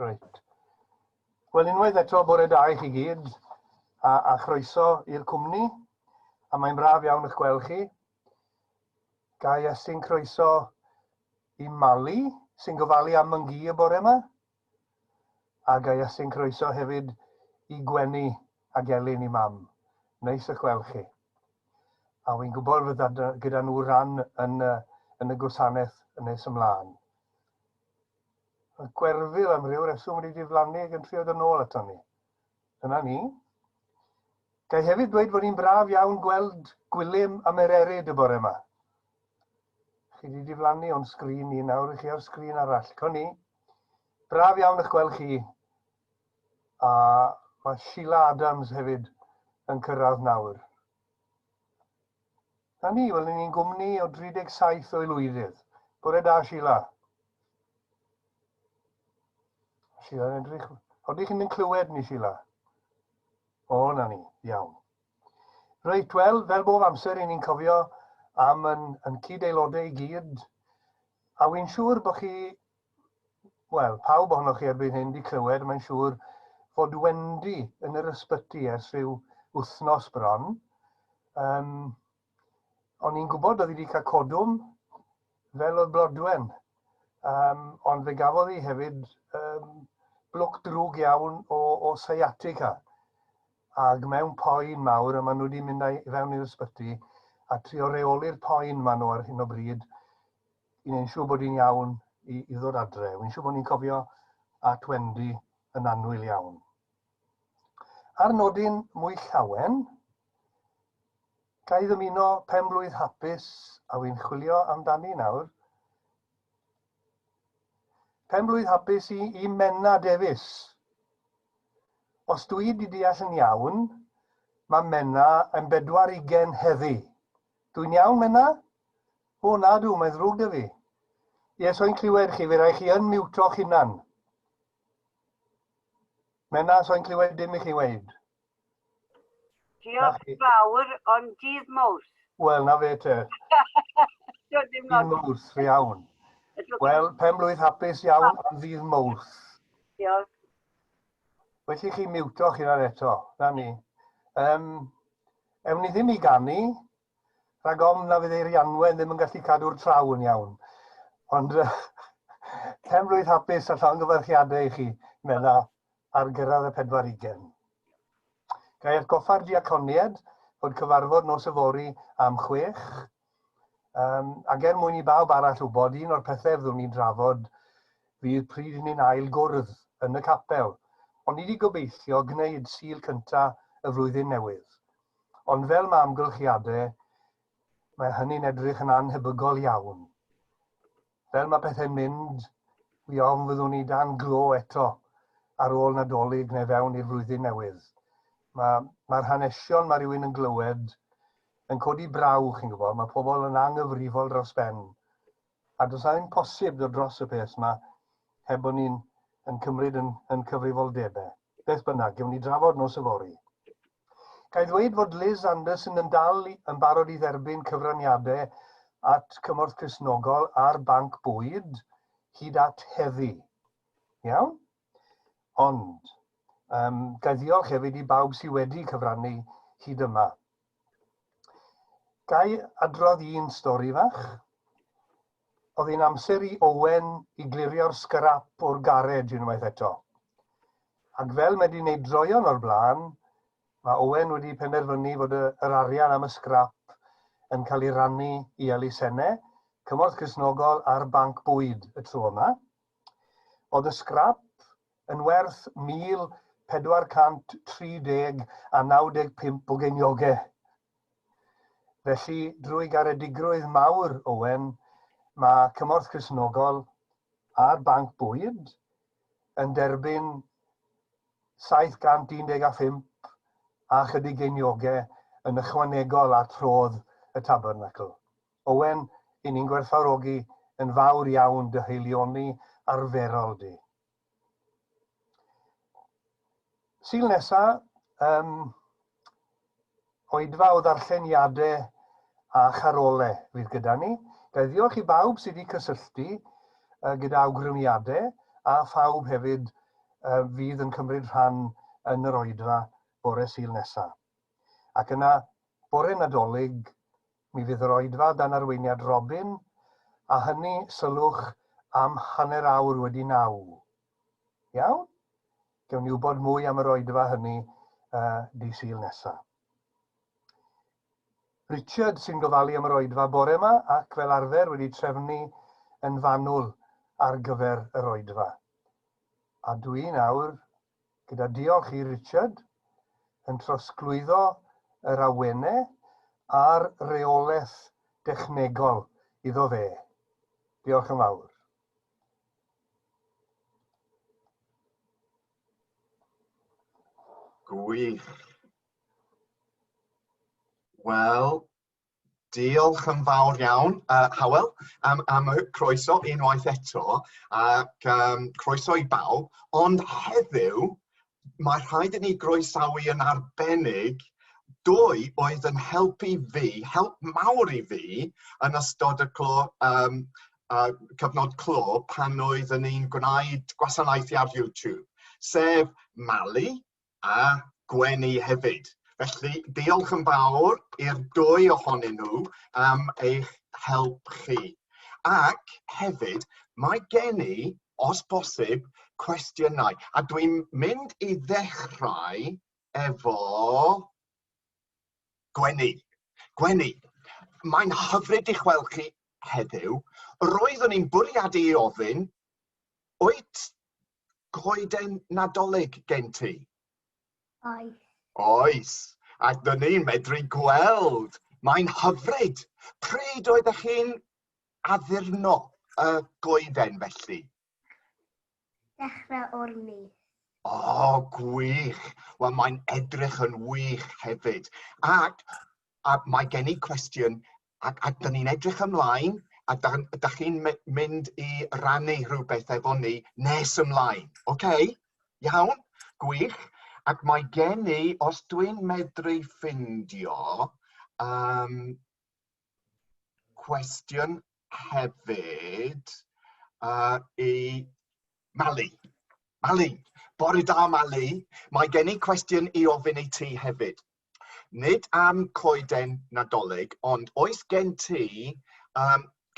Reit. Wel, unwaith eto, bore da i chi gyd, a, a chroeso i'r cwmni, a mae'n braf iawn eich gweld chi. Ga i estyn croeso i Mali, sy'n gofalu am fy nghi y bore yma, a ga i estyn croeso hefyd i Gwenny a Gelyn i mam. Neis eich gweld chi. A wy'n gwybod fod gyda nhw ran yn, yn y gwasanaeth yn nes ymlaen. Mae Gwerfyl am ryw reswm wedi diflannu ac yn trio dod nôl ato ni. Dyna ni. Ga i hefyd dweud fod hi'n braf iawn gweld Gwilym a Mererid y bore yma. Chi wedi diflannu o'n sgrin ni nawr, chi ar sgrin arall. Co ni. Braf iawn eich gweld chi. A mae Sheila Adams hefyd yn cyrraedd nawr. Na ni, wel, ni'n gwmni o 37 o aelwydydd. Bore da, Sheila. Sheila yn edrych... Oedych chi'n clywed ni, Sheila? O, na ni, iawn. Reit, wel, fel bob amser, i ni'n cofio am yn, yn cyd-aelodau i gyd. A wy'n siŵr bod chi, wel, pawb ohonoch chi erbyn hyn wedi clywed, mae'n siŵr, fod Wendy yn yr ysbyty ers rhyw wythnos bron. Um, o'n i'n gwybod oedd hi wedi cael codwm, fel oedd Blodwen, um, ond fe gafodd hi hefyd um, blwc drwg iawn o, o sciatica, ac mewn poen mawr, a maen nhw wedi mynd i fewn i'r ysbyty a trio reoli'r poen maen nhw ar hyn o bryd i wneud siŵr bod hi'n iawn i, i ddod adre. Wy'n siŵr bod ni'n cofio at Wendy yn annwyl iawn. Ar nodyn mwy llawen, ga i ddymuno pen-blwydd hapus a wy'n chwilio amdani nawr. Pen-blwydd hapus i, i Menna Davies. Os dwi wedi deall yn iawn, mae Menna yn bedwar ugen heddi. Dwi'n iawn, Menna? O, na dw, mae'n ddrwg 'da fi. Ie, so i'n clywed chi, fe rai chi yn miwto'ch hunan. Menna, so i'n clywed dim i chi weud. Diolch yn fawr, ond dydd Mawrth. Wel, na fe te. Dydd Mawrth, iawn. Wel, pen blwydd hapus iawn am ddydd Mawrth. Diolch. Well i chi miwto chi ar eto, na ni. Um, ewn ni ddim i ganu, Rhag ofn na fydd Eirianwen ddim yn gallu cadw'r traw yn iawn. Ond pen blwydd hapus a llongyfarchiadau i chi, Menna, ar gyrraedd y 40. Ga i atgoffa'r diaconiad fod cyfarfod nos yfory am chwech. Um, ac er mwyn i bawb arall wybod, un o'r pethau fyddwn ni'n drafod fydd pryd ni'n ail gwrdd yn y capel. Ond ni wedi gobeithio gwneud Sul cyntaf y flwyddyn newydd. Ond fel mae amgylchiadau, mae hynny'n edrych yn annhebygol iawn. Fel mae pethau'n mynd, wi ofn fyddwn ni dan glo eto ar ôl Nadolig neu fewn i'r flwyddyn newydd. Mae'r mae hanesion mae rhywun yn glywed yn codi braw, chi'n gwybod, mae pobl yn anghyfrifol dros ben. A does na ddim posib dod dros y peth yma heb bod ni'n yn cymryd yn, yn cyfrifoldebau. Beth bynnag, gewn ni drafod nos yfory. Ga i ddweud fod Liz Anderson yn dal yn barod i dderbyn cyfraniadau at Cymorth Cristnogol a'r Banc Bwyd hyd at heddi. Iawn? Ond, um, ga i ddiolch hefyd i bawb sydd wedi cyfrannu hyd yma. Ga i adrodd un stori fach? Oedd hi'n amser i Owen i glirio'r sgrap o'r garej unwaith eto. Ac fel mae wedi gwneud droeon o'r blaen, mae Owen wedi penderfynu fod y, yr arian am y sgrap yn cael ei rannu i elusennau, Cymorth Cristnogol a'r Banc Bwyd y tro yma. Oedd y sgrap yn werth 1,430 a 95 o geiniogau. Felly, drwy garedigrwydd mawr Owen, mae Cymorth Cristnogol a'r Banc Bwyd yn derbyn 715 a chydig geiniogau yn ychwanegol at rhodd y Tabernacl. Owen, i ni'n gwerthfawrogi yn fawr iawn dy haelioni arferol di. Sul nesa, um, oedfa o ddarlleniadau a charole fydd gyda ni. Ga i ddiolch i bawb sydd wedi cysylltu uh, gyda awgrymiadau a phawb hefyd fydd yn cymryd rhan yn yr oedfa bore Sul nesaf. Ac yna, bore Nadolig, mi fydd yr oedfa dan arweiniad Robin, a hynny, sylwch, am 9:30. Iawn? Gewn ni wybod mwy am yr oedfa hynny di Sul nesaf. Richard sy'n gofalu am yr oedfa bore yma ac fel arfer wedi trefnu yn fanwl ar gyfer yr oedfa. A dwi nawr, gyda diolch i Richard, yn trosglwyddo yr awene a'r reolaeth dechnegol iddo fe. Diolch yn fawr. Gwych. Wel, diolch yn fawr iawn, Hywel, am y croeso unwaith eto, ac croeso i bawb. Ond heddiw, mae rhaid i ni groesawu yn arbennig dwy oedd yn helpu fi, help mawr i fi, yn ystod y clo, cyfnod clo pan oeddwn ni'n gwneud gwasanaethu ar YouTube, sef Mali a Gweni hefyd. Felly, diolch yn fawr i'r dwy ohonyn nhw am eich help chi. Ac hefyd, mae gen i, os bosib, cwestiynau. A dwi'n mynd i ddechrau efo Gweni. Gweni, mae'n hyfryd i'ch weld chi heddiw. Roeddwn i'n bwriadu i ofyn, wyt goeden Nadolig gen ti? Oes. Oes, ac dyn ni'n medru gweld. Mae'n hyfryd. Pryd oeddech chi'n addurno y goeden felly? Dechrau o'r mis. O, gwych. Wel, mae'n edrych yn wych hefyd. Ac a mae gen i cwestiwn, ac dyn ni'n edrych ymlaen, a da, da chi'n mynd i rannu rhywbeth efo ni nes ymlaen. Oce? Okay? Iawn? Gwych. Ac mae gen i, os dwi'n medru ffindio, cwestiwn hefyd i Mali. Mali, bore da Mali. Mae gen i cwestiwn i ofyn i ti hefyd. Nid am coeden Nadolig, ond oes gen ti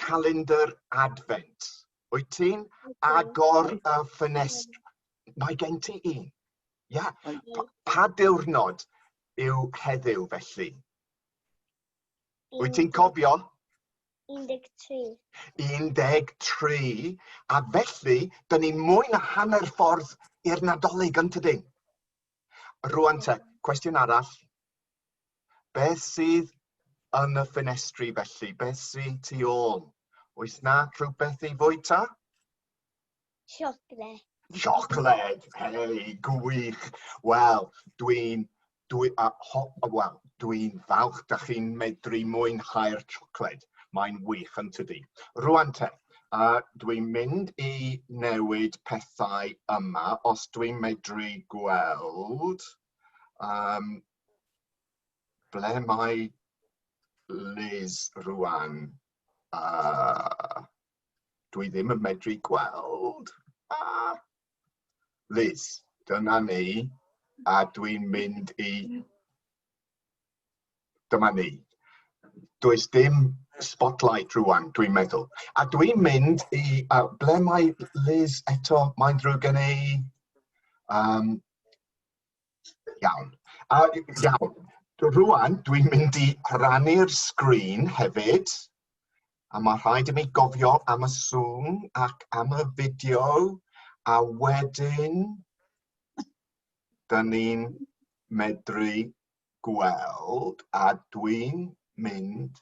calendar Advent? Wyt ti'n agor y ffenestr? Mae gen ti un. Ia. Pa diwrnod yw heddiw felly? Wyt ti'n cofio? 13. 13. A felly, dyn ni mwy na hanner ffordd i'r Nadolig, yn tydyn? Rwan te, cwestiwn arall. Beth sydd yn y ffenestri felly? Beth sydd tu ôl? Oes na rhywbeth i fwyta? Siocled. Siocled! Hei, gwych! Wel, dwi'n dwi, a, ho, wel, dwi'n falch da chi'n medru mwynhau'r siocled. Mae'n wych yn tydi. Rwan te, dwi'n mynd i newid pethau yma os dwi'n medru gweld ble mae Liz rwan. Dwi ddim yn medru gweld. Liz, dyna ni, a dwi'n mynd i... Dyma ni. Does dim spotlight rwan, dwi'n meddwl. A dwi'n mynd i... Ble mae Liz eto? Mae'n ddrwg gen i. Iawn. Iawn. Rwan, dwi'n mynd i rannu'r sgrin hefyd. A mae rhaid i mi gofio am y sŵn ac am y fideo. A wedyn, dyn ni'n medru gweld, a dwi'n mynd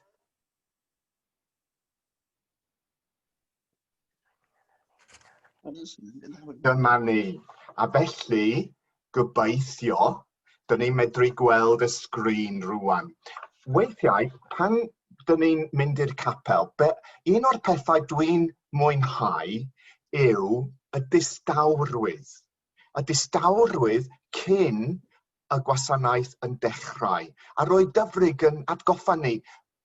Dyma ni. A felly, gobeithio, dyn ni'n medru gweld y sgrin rwan. Weithiau, pan dyn ni'n mynd i'r capel, un o'r pethau dwi'n mwynhau yw y distawrwydd. Y distawrwydd cyn y gwasanaeth yn dechrau. A roedd Dyfrig yn atgoffa ni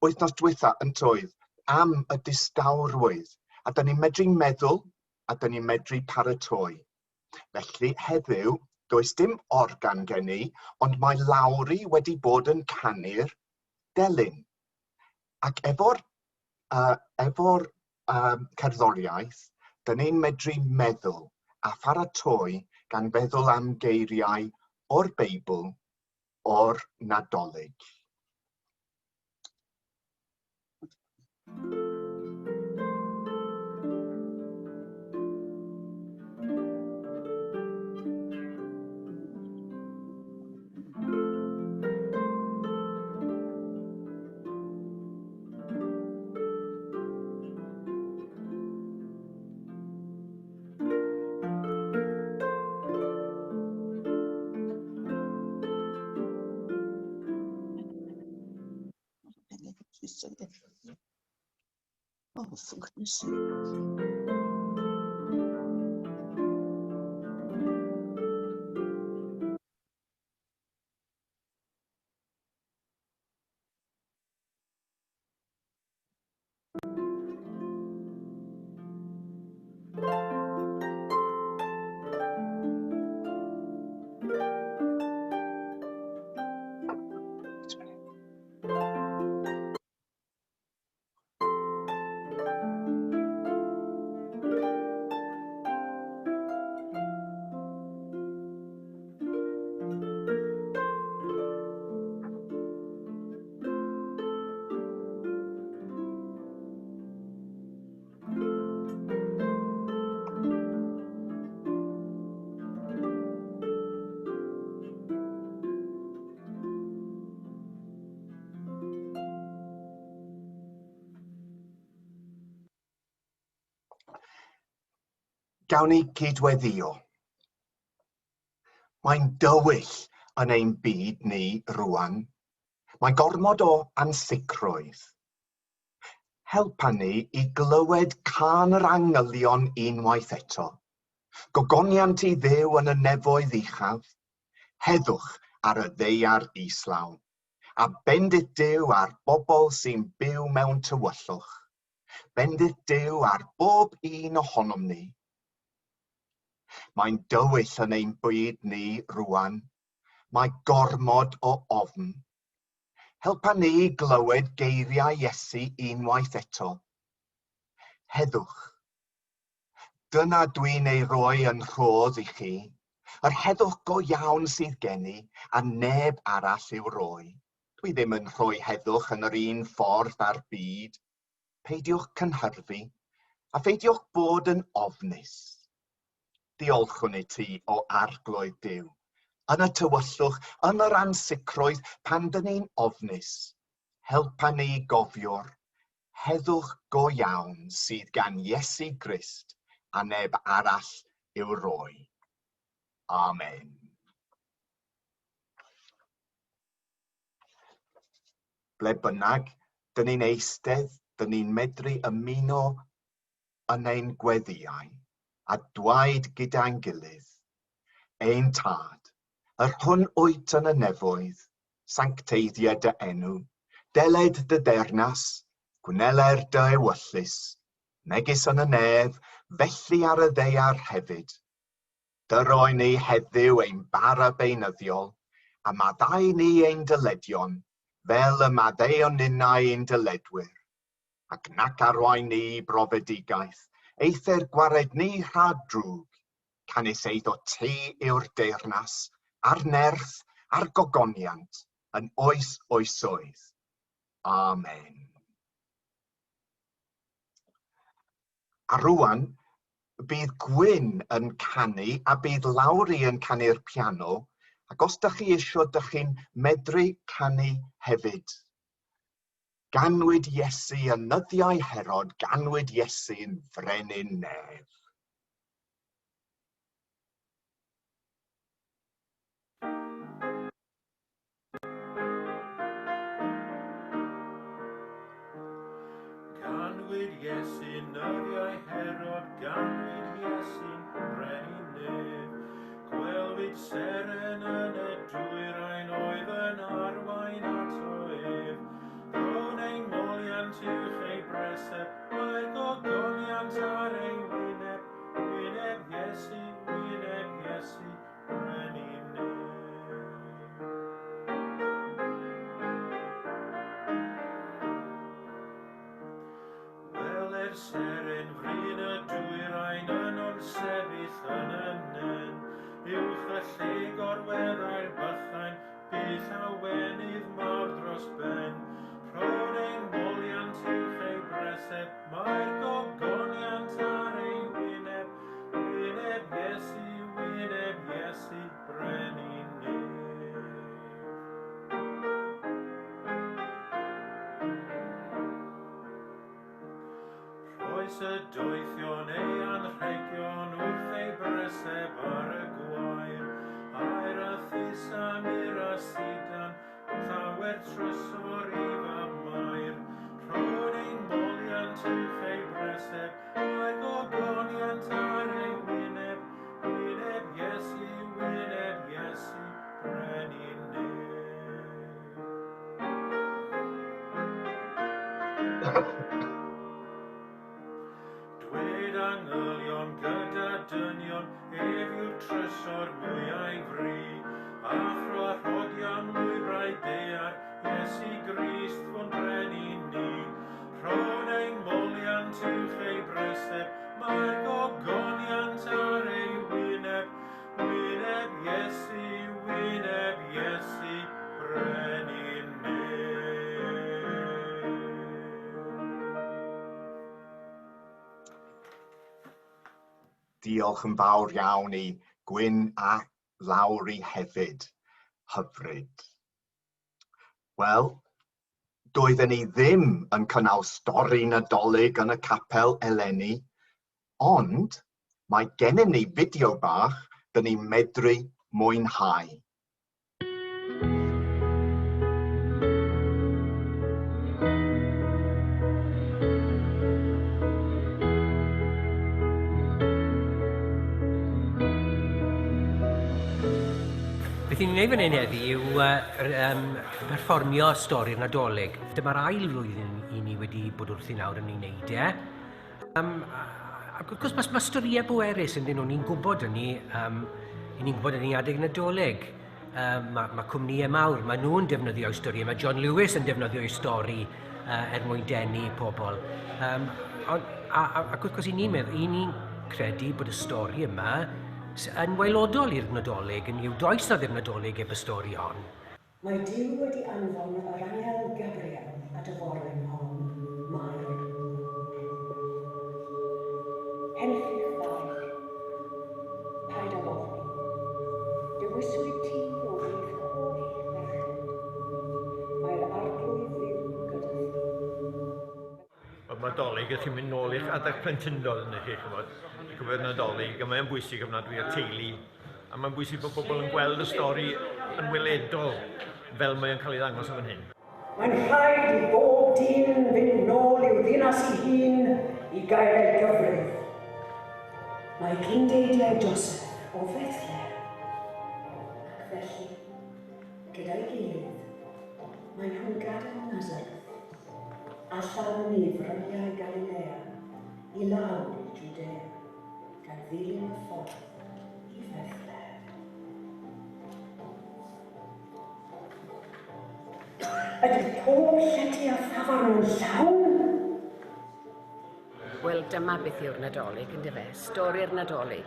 wythnos diwetha yn toedd am y distawrwydd. A dyn ni'n medru meddwl a dyn ni'n medru paratoi. Felly heddiw, does dim organ gen i, ond mae Lowri wedi bod yn canu'r delyn. Ac efo'r cerddoriaeth, dyn ni'n medru meddwl a pharatoi gan feddwl am geiriau o'r Beibl o'r Nadolig. Oh, for goodness sake. Gawn ni cydweddio. Mae'n dywyll yn ein byd ni rwan. Mae gormod o ansicrwydd. Helpa ni i glywed cân yr angylion unwaith eto. Gogoniant i Dduw yn y nefoedd uchaf, heddwch ar y ddaear islaw, a bendith Duw ar bobl sy'n byw mewn tywyllwch. Bendith Duw ar bob un ohonom ni. Mae'n dywyll yn ein byd ni rwan. Mae gormod o ofn. Helpa ni glywed geiriau Iesu unwaith eto. Heddwch. Dyna dwi'n ei roi yn rhodd i chi. Yr heddwch go iawn sydd gen i a neb arall i'w roi. Dwi ddim yn rhoi heddwch yn yr un ffordd â'r byd. Peidiwch cynhyrfu a pheidiwch bod yn ofnus. Diolchwn i ti, o Arglwydd Duw, yn y tywyllwch, yn yr ansicrwydd, pan dyn ni'n ofnus. Helpa ni gofio'r heddwch go iawn sydd gan Iesu Grist a neb arall i'w roi. Amen. Ble bynnag, dyn ni'n eistedd, dyn ni'n medru ymuno yn ein gweddïau a dwaed gyda'n gilydd. Ein Tad, yr hwn wyt yn y nefoedd, sancteiddia dy enw, deled dy deyrnas, gwneler dy ewyllys, megis yn y nef, felly ar y ddaear hefyd. Dyroi ni heddiw ein bara beunyddiol, a maddau ni ein dyledion, fel y maddeuon ninnau ein dyledwyr. Ac nac arwain ni i brofedigaeth, eithr gwared ni rhag drwg, canys eiddo ti yw'r deyrnas, a'r nerth, a'r gogoniant, yn oes oesoedd. Amen. A rwan, bydd Gwyn yn canu a bydd Lowri yn canu'r piano, ac os dych chi isio, dych chi'n medru canu hefyd. Ganwyd Iesu yn nyddiau Herod, ganwyd Iesu'n frenin nef. Ganwyd Iesu'n nyddiau Herod, ganwyd Iesu'n brenin nef. Gwelwyd seren yn y dwyrain oedd yn arwain ato ef. Rhown ein moliant uwch ei breseb, mae'r gogoniant ar ei wyneb, wyneb Iesu, wyneb Rhoes y doethion ei anrhegion wrth ei breseb ar y gwair. Aur a thus a mur a sidan, llawer trysor i fab Mair. Rhown ein moliant uwch ei breseb, a'r gogoniant ar ei wyneb, wyneb Iesu, wyneb Iesu, brenin nef. Dwed angylion gyda dynion, ef yw'r trysor mwya'i fri. Athro a rhodion lwybrau daear, Iesu Grist fo'n brenin ni. Rhown ein moliant uwch ei breseb, mae'r gogoniant ar ei wyneb. Wyneb Iesu, wyneb Iesu, brenin nef. Diolch yn fawr iawn i Gwyn a Lowri hefyd. Hyfryd. Wel, doedden ni ddim yn cynnal stori Nadolig yn y capel eleni, ond mae gennym ni fideo bach dyn ni'n medru mwynhau. Beth ni'n ei wneud fan hyn heddi yw perfformio stori'r Nadolig. Dyma'r ail flwyddyn i ni wedi bod wrthi nawr yn ei wneud e. Ac wrth gwrs mae, mae storïau bwerus yn dyn nhw, ni'n gwybod hynny, i ni'n gwybod hynny adeg Nadolig. Mae, mae cwmnïau mawr, mae nhw'n defnyddio'u storïau, mae John Lewis yn defnyddio'i stori er mwyn denu pobl. Ond, ac wrth gwrs i ni'n meddwl, i ni'n credu bod y stori yma yn waelodol i'r Nadolig, yn yw does na ddim Nadolig heb y stori hon. Mae Duw wedi anfon yr angel Gabriel at y forwyn hon, Mair. Henffych Fair, paid ag ofni. Dewiswyd ti o blith holl ferched. Mae'r Arglwydd Dduw gyda thi. Wel, mae Dolig, ydych chi'n mynd nôl i'ch adeg plentyndod yn chi, chymod, i gyfer Nadolig, a mae'n bwysig ofnadwy i'r teulu, a mae'n bwysig bod pobl yn gweld y stori yn weledol fel mae'n cael ei ddangos yn fan hyn. Mae'n rhaid i bob dyn fynd nôl i'w ddinas ei hun i gael ei gyfrif. Mae cyndeidiau Joseph o Fethlehem, ac felly, gyda'i gilydd, mae nhw'n gadael Nazareth, allan i fryniau Galilea, i lawr i Jwdea, gan ddilyn y ffordd i Fethlehem. Ydy pob llety a thafarn yn llawn? Wel, dyma beth yw'r Nadolig, yn dyfe? Stori'r Nadolig.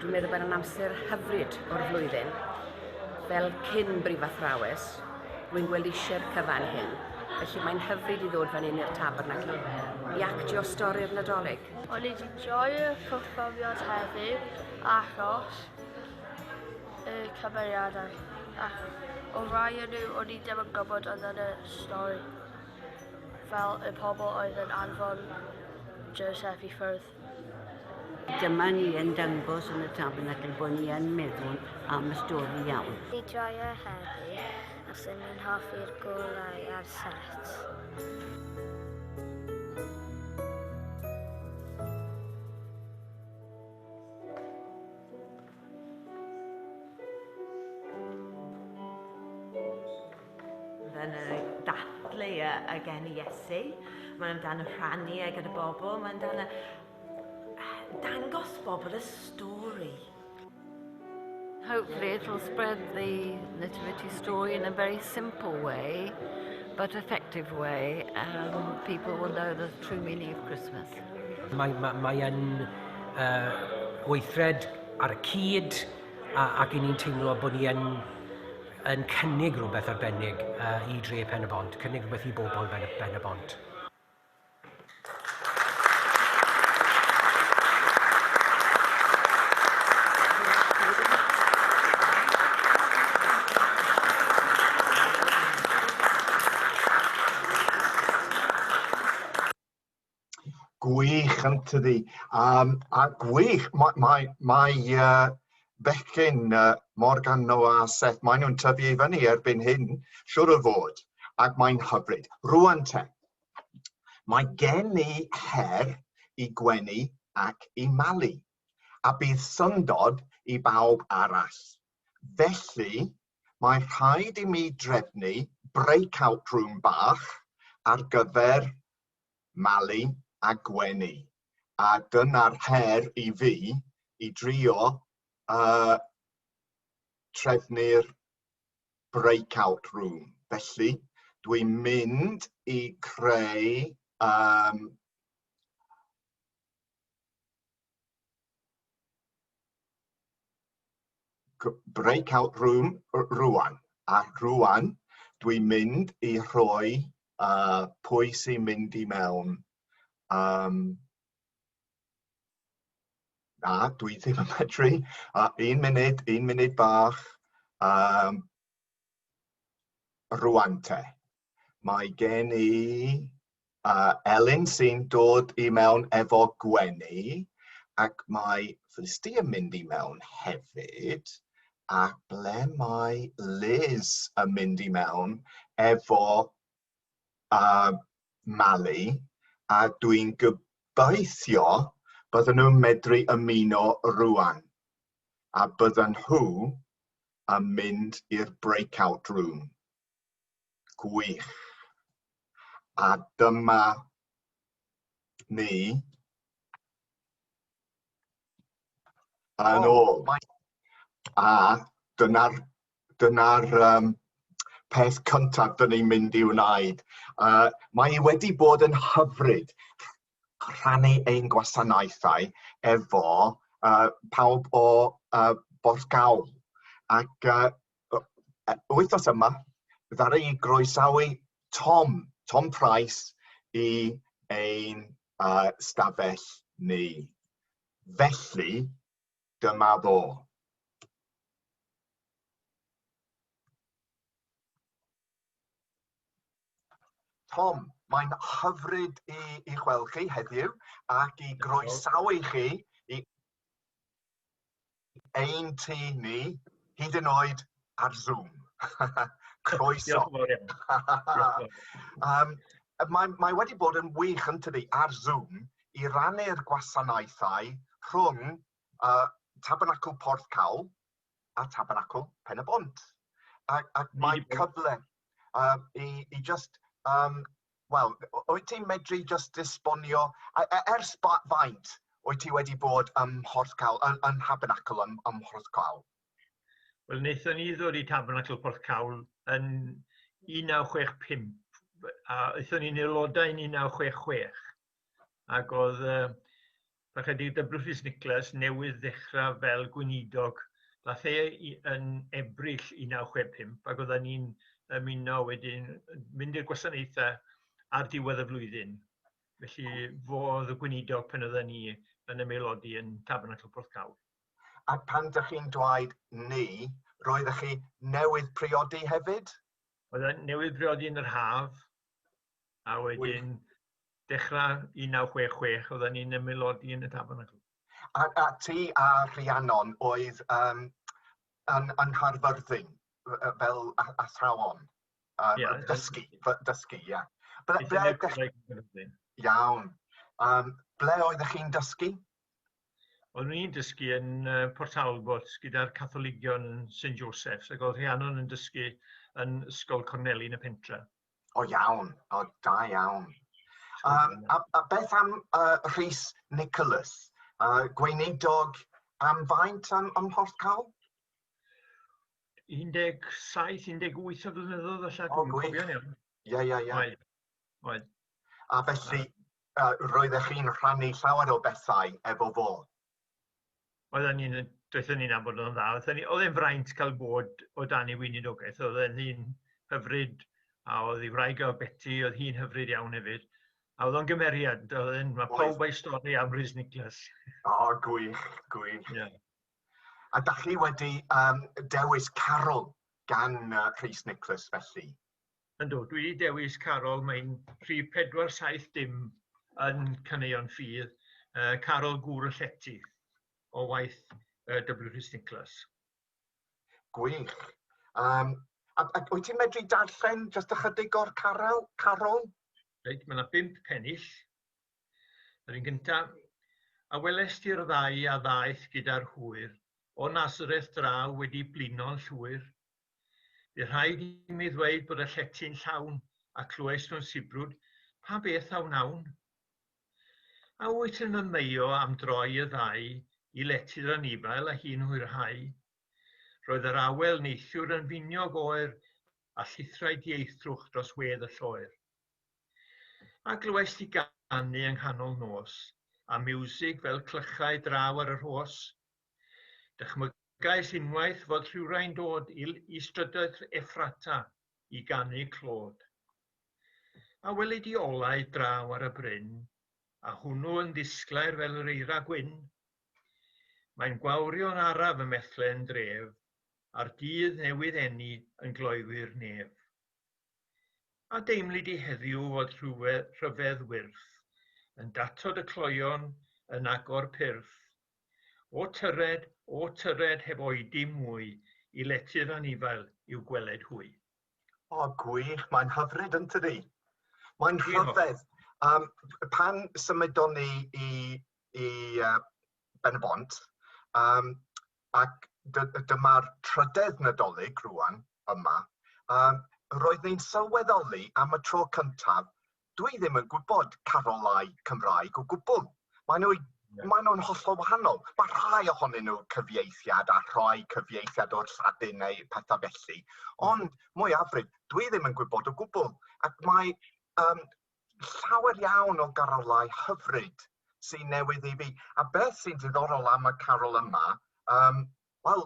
Dwi'n meddwl bod yn amser hyfryd o'r flwyddyn. Fel cyn brifathrawes, dwi'n gweld eisiau'r cyfan hyn. Felly mae'n hyfryd i ddod fan hyn i'r tabernacl i actio stori'r Nadolig. O'n i wedi joio'r perfformiad heddiw achos y cymeriadau. Ac o rai o'n nhw o'n i ddim yn gwybod oedd yn y stori. Fel y pobl oedd yn anfon Joseph i ffwrdd. Dyma ni yn dangos yn y tabernacl bod ni yn meddwl am y stori iawn. Fi joio heddi, os o'n i'n hoffi'r golau a'r set. Yn y dathlu y geni Iesu, mae'n amdano rhannu e gyda bobl, mae'n amdano dangos bobl y stori. Hopefully it'll spread the nativity story in a very simple way, but effective way, and people will know the true meaning of Christmas. Mae, mae, mae yn weithred ar y cyd, ac i ni'n teimlo bod ni yn, yn cynnig rhywbeth arbennig i dre Pen y Bont, cynnig rhywbeth i bobl Ben, Ben y Bont. Gwych. Gwych yn tydi. A gwych, mae, mae, mae bechgyn Morgan, Noah a Seth, maen nhw'n tyfu i fyny erbyn hyn, siwr o fod, ac mae'n hyfryd. Rwan te, mae gen i her i Gwenny ac i Mali, a bydd syndod i bawb arall. Felly, mae rhaid i mi drefnu breakout room bach ar gyfer Mali a Gwenny. A dyna'r her i fi i drio trefnu'r breakout room. Felly, dwi'n mynd i creu breakout room rwan. A rwan, dwi'n mynd i rhoi pwy sy'n mynd i mewn. Na, dwi ddim yn medru. Un munud, un munud bach. Rwan te. Mae gen i Elin sy'n dod i mewn efo Gwenny, ac mae Felicity yn mynd i mewn hefyd, a ble mae Liz yn mynd i mewn efo Mali, a dwi'n gobeithio bydden nhw'n medru ymuno rwan, a bydden nhw yn mynd i'r breakout room. Gwych. A dyma ni yn ôl. A dyna'r dyna peth cyntaf dyn ni'n mynd i wneud. Mae hi wedi bod yn hyfryd rhannu ein gwasanaethau efo pawb o Borthcawl. Ac wythnos yma, ddaru i groesawu Tom, Tom Price, i ein stafell ni. Felly, dyma fo. Tom, mae'n hyfryd i i'ch weld chi heddiw ac i groesawu chi i ein tŷ ni, hyd yn oed ar Zoom. Croeso. Diolch yn fawr iawn. Mae wedi bod yn wych yn tydi ar Zoom i rannu'r gwasanaethau rhwng Tabernacl Porthcawl a Tabernacl Pen y Bont. Ac mae cyfle i just, wel, wyt ti'n medru just esbonio, ers faint wyt ti wedi bod ym Mhorthcawl, yn Tabernacl ym Mhorthcawl? Wel, wnaethon ni ddod i Tabernacl Porthcawl yn 1965, a aethon ni'n aelodau yn 1966, ac oedd Parchedig W. Rhys Nicholas newydd ddechrau fel gweinidog. Dath e yn Ebrill 1965, ac oedden ni'n ymuno wedyn, mynd i'r gwasanaethau ar diwedd y flwyddyn. Felly fo oedd y gweinidog pan oedden ni yn ymaelodi yn Tabernacl Porthcawl. A pan dych chi'n dweud ni, roeddech chi newydd priodi hefyd? Oedden newydd priodi yn yr haf, a wedyn dechrau 1966 oedden ni'n ymaelodi yn y Tabernacl. A ti a Rhiannon oedd yn Nghaerfyrddin fel athrawon? Yeah, dysgu, ie. Ble, iawn. Ble oeddech chi'n dysgu? Oeddwn i'n dysgu yn Port Talbot gyda'r Catholigion yn St Joseph's, ac oedd Rhiannon yn dysgu yn Ysgol Corneli yn y pentre. O iawn, o da iawn. A beth am Rhys Nicholas, gweinidog am faint am Porthcawl? 17, 18 o flynyddoedd falle, dwi'n cofio'n iawn. Ie, ie, ie. Oedd, oedd. A felly, roeddech chi'n rhannu llawer o bethau efo fo? Oedden ni'n, doethon ni'n nabod o'n dda. Oedd e'n fraint cael bod o dan ei weinidogaeth. Oedd e'n ddyn hyfryd, a oedd ei wraig o Betty, oedd hi'n hyfryd iawn hefyd. A oedd o'n gymeriad, oedd e'n, mae pawb a'i stori am Rhys Nicholas. O, gwych, gwych. Yeah. A dach chi wedi dewis carol gan Rhys Nicholas felly? Yndw, dwi wedi dewis carol, mae'n rhif 470 yn Caneuon Ffydd. Carol Gŵr y Llety o waith W. Rhys Nicholas. Gwych. A wyt ti'n medru darllen jyst ychydig o'r carol? Carol? Reit, mae yna bump pennill. Yr un gyntaf, a weles ti'r ddau a ddaeth gyda'r hwyr, o Nazareth draw wedi blino'n llwyr. Bu rhaid i mi ddweud bod y llety'n llawn, a clywais nhw'n sibrwd, pa beth a wnawn? A wyt yn fy meio am droi y ddau i lety'r anifail a hi'n hwyrhau? Roedd yr awel neithiwr yn finiog oer a llithrai dieithrwch dros wedd y lloer. A glywais ti ganu yng nghanol nos, a miwsig fel clychau draw ar y rhos? Dychmygais unwaith fod rhywrai'n dod i, i strydoedd Effrata i ganu clod. A weli di olau draw ar y bryn, a hwnnw yn ddisglair fel yr eira gwyn? Mae'n gwawrio'n araf ym Methlehem dref, a'r dydd newydd eni yn gloywi'r nef. A deimli di heddiw fod rhyfedd wyrth yn datod y cloion yn agor pyrth. O tyred, o tyred heb oedi mwy i lety'r anifail i'w gweled hwy. O, gwych, mae'n hyfryd yn tydi? Mae'n rhyfedd. Pan symudon ni i Ben y Bont, ac dyma'r trydedd Nadolig rwan yma, roedd ni'n sylweddoli am y tro cyntaf, dwi ddim yn gwybod carolau Cymraeg o gwbl. Maen nhw, maen nhw'n hollol wahanol. Mae rhai ohonyn nhw cyfieithiad a rhai cyfieithiad o'r Lladin neu pethau felly. Ond mwyafrif, dwi ddim yn gwybod o gwbl. Ac mae llawer iawn o garolau hyfryd sy'n newydd i fi. A beth sy'n diddorol am y carol yma, wel,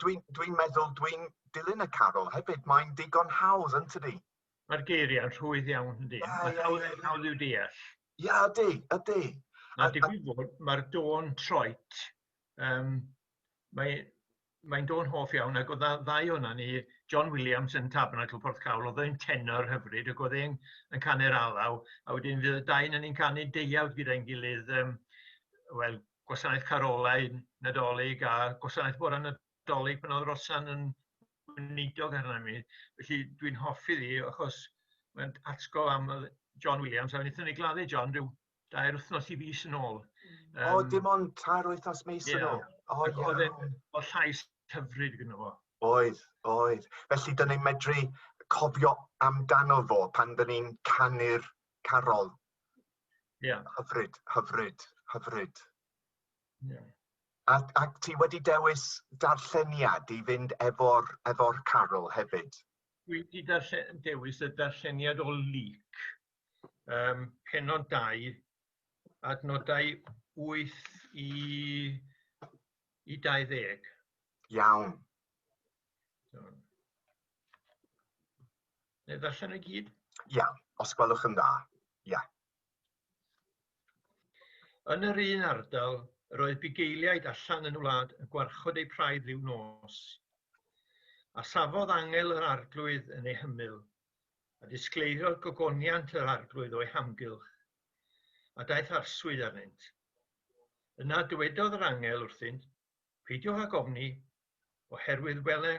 dwi'n dwi meddwl dwi'n dilyn y carol hefyd. Mae'n digon hawdd, yn tydi? Mae'r geiriau'n rhwydd iawn, yndi? Mae'n hawdd, hawdd i'w deall. Ia, ydy, ydy. A digwydd fod, mae'r dôn troet, mae'n dôn hoff iawn, ac oedd ddau o'na ni, John Williams yn Tabernacl Porthcawl, oedd e'n tenor hyfryd, ac oedd e'n yn canu'r alaw, a wedyn fydd y dau ni'n canu deuawd gyda'n gilydd, wel, gwasanaeth carolau Nadolig a gwasanaeth bore Nadolig pan oedd Rosan yn weinidog arna mi. Felly dwi'n hoffi ddi, achos mae'n atgof am John Williams, a wnaethon ni gladdu John rhyw 2 wythnos i fis yn ôl. O, dim ond 3 wythnos mis yn ôl. O, oedd oedd llais hyfryd gyda fo. Oedd, oedd. Felly, dyn ni'n medru cofio amdano fo pan dyn ni'n canu'r carol. Ie. Hyfryd, hyfryd, hyfryd. Ie. Ac ti wedi dewis darlleniad i fynd efo'r carol hefyd? Dwi wedi dewis y darlleniad o Luc, pennod 2, adnodau 8 i 20. Iawn. Neu ddarllen i gyd? Ia, os gwelwch yn dda. Ia. Yn yr un ardal, yr oedd bugeiliaid allan yn y wlad yn gwarchod eu praidd ryw nos. A safodd angel yr arglwydd yn ei hymyl, a disgleiriodd gogoniant yr arglwydd o'i hamgylch, a daeth arswyd arnynt. Yna dywedodd yr angel wrthynt, peidiwch ag ofni, oherwydd wele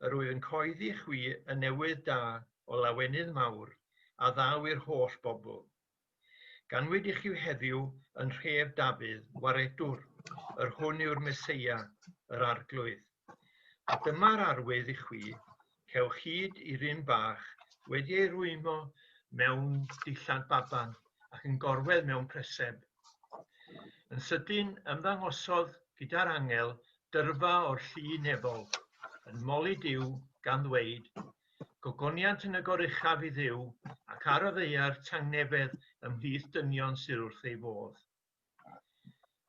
yr wyf yn coeddi chwi y newydd da o lawenydd mawr a ddaw i'r holl bobl. Ganwyd i chi heddiw yn nhref Dafydd, waredwr, yr hwn yw'r Meseia, yr Arglwydd. A dyma'r arwydd i chwi, cewch hyd i'r un bach wedi ei rwymo mewn dillad baban ac yn gorwedd mewn preseb. Yn sydyn ymddangosodd gyda'r angel dyrfa o'r llu nefol, yn moli Duw gan ddweud, gogoniant yn y goruchaf i Dduw ac ar y ddaear tangnefedd ymhlith dynion sydd wrth ei fodd.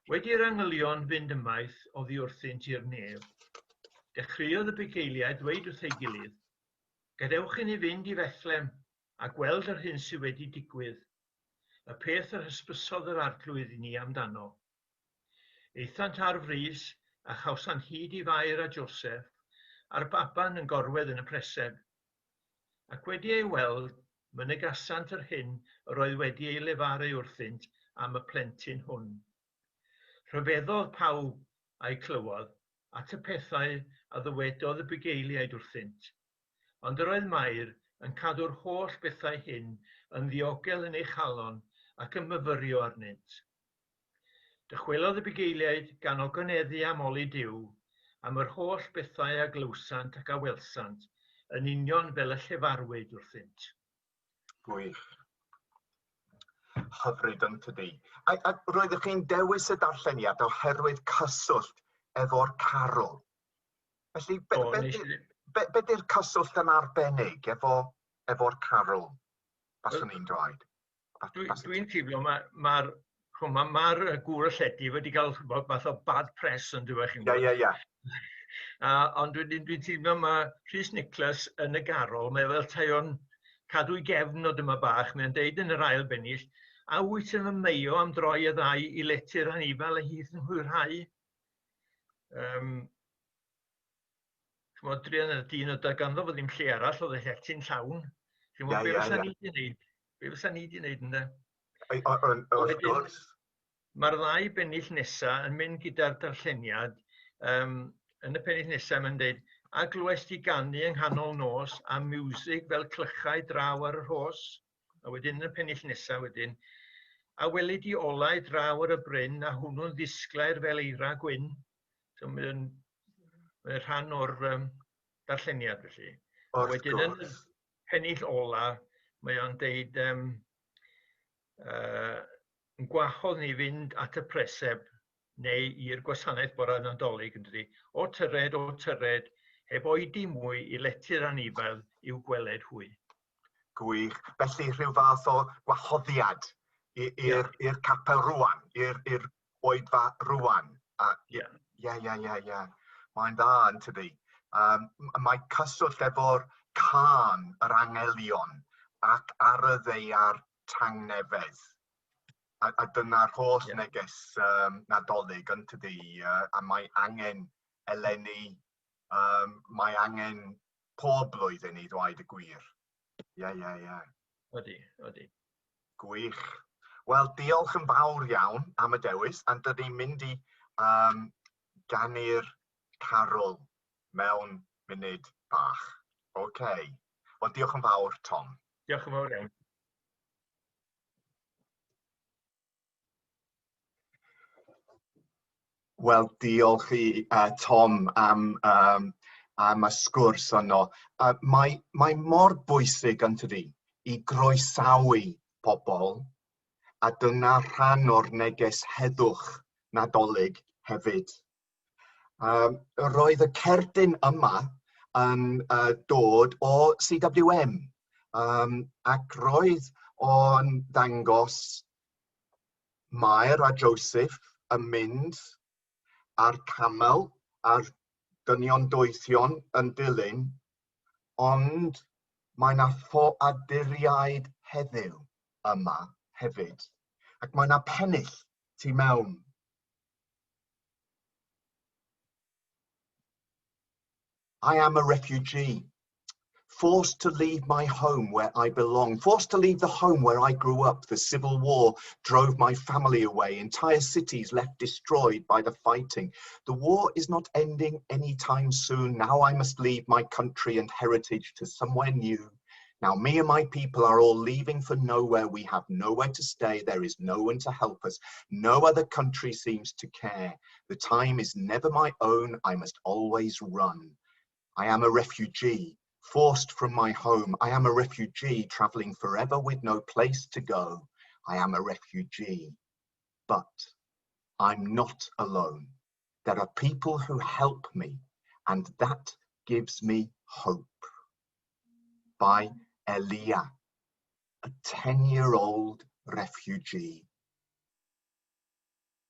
Wedi'r angylion fynd ymaith oddi wrthynt i'r nef, dechreuodd y bugeiliaid ddweud wrth ei gilydd, gadewch i ni fynd i Fethlem a gweld yr hyn sydd wedi digwydd, y peth yr hysbysodd yr arglwydd i ni amdano. Aethant ar frys a chawsant hyd i Fair a Joseph a'r baban yn gorwedd yn y preseb. Ac wedi ei weld, mynegasant yr hyn yr oedd wedi ei lefaru wrthynt am y plentyn hwn. Rhyfeddodd pawb a'i clywodd at y pethau a ddywedodd y bugeiliaid wrthynt. Ond yr oedd Mair yn cadw'r holl bethau hyn yn ddiogel yn ei chalon ac yn myfyrio arnynt. Dychwelodd y bugeiliaid gan ogoneddu am oli Duw, am yr holl bethau a glywsant ac a welsant, yn union fel y llefarwyd wrthynt. Gwych. Hyfryd yn tydi. A, a roeddech chi'n dewis y darlleniad oherwydd cyswllt efo'r carol. Felly, be, o, be, be, be, be di'r cyswllt yn arbennig efo, efo'r carol, baswn i'n dweud? Dwi'n dwi teimlo mae'r ma, ma, ma gŵr y llety wedi cael fath o bad press yn dweud chi'n gwybod. Ie, ie, ie. Ond dwi'n dwi teimlo mae Rhys Nicholas yn y garol, mae fel tai o'n cadw i gefn o dyma bach, mae'n deud yn yr ail bennill, a wyt yn ymmeio am droi y ddau i lety'r anifal a hydd yn hwyrhau? Um, Ch'mod, druan y dyn oedd ganddo fo ddim lle arall, oedd y llety'n llawn. Ch'mod, yeah, be fysa ni wedi wneud? Be fysa ni wedi wneud, ynddo? Wrth gwrs. Mae'r ddau bennill nesa yn mynd gyda'r darlleniad. Um, yn y pennill nesa mae'n dweud, a glywes ti ganu yng nghanol nos a miwsig fel clychau draw ar y rhos? A wedyn yn y pennill nesa wedyn, a weli di olau draw ar y bryn a hwnnw'n ddisglair fel eira gwyn. So mae'n mae rhan o'r um, darlleniad felly. A wedyn yn y pennill ola, mae o'n deud um, yn gwahodd ni fynd at y preseb neu i'r gwasanaeth bore Nadolig yn dydi. O tyred, o tyred, heb oedi mwy i lety'r anifail i'w gweled hwy. Gwych. Felly rhyw fath o gwahoddiad i'r yeah. capel rwan, i'r oedfa rwan. Ie, ie, ie, ie, ie. Mae'n dda yn tydi. Um, mae cyswllt efo'r can yr angelion ac ar y ddeiar tangnefedd. A, a dyna'r holl yeah. neges um, Nadolig yn tydi, uh, a mae angen eleni, um, mae angen pob blwyddyn i ddweud y gwir. Ie, ie, ie. Odi, odi. Gwych. Wel, diolch yn fawr iawn am y dewis, a dyn ni'n mynd i um, ganu'r carol mewn munud bach. Oce. Okay. Wel, diolch yn fawr, Tom. Diolch yn fawr iawn. Wel, diolch i uh, Tom am, um, am y sgwrs yno. Uh, mae, mae mor bwysig yn tydi i groesawu pobl a dyna rhan o'r neges heddwch Nadolig hefyd. Um, roedd y cerdyn yma yn uh, dod o CWM um, ac roedd o'n dangos Mair a Joseph yn mynd a'r camel a'r dynion doethion yn dilyn, ond mae 'na ffoaduriaid heddiw yma hefyd, ac mae 'na pennill tu mewn. I am a refugee, forced to leave my home where I belong, forced to leave the home where I grew up. The civil war drove my family away, entire cities left destroyed by the fighting. The war is not ending anytime soon. Now I must leave my country and heritage to somewhere new. Now me and my people are all leaving for nowhere. We have nowhere to stay. There is no one to help us. No other country seems to care. The time is never my own. I must always run. I am a refugee, forced from my home. I am a refugee, traveling forever with no place to go. I am a refugee. But I'm not alone. There are people who help me, and that gives me hope. By Elia, a 10-year-old refugee.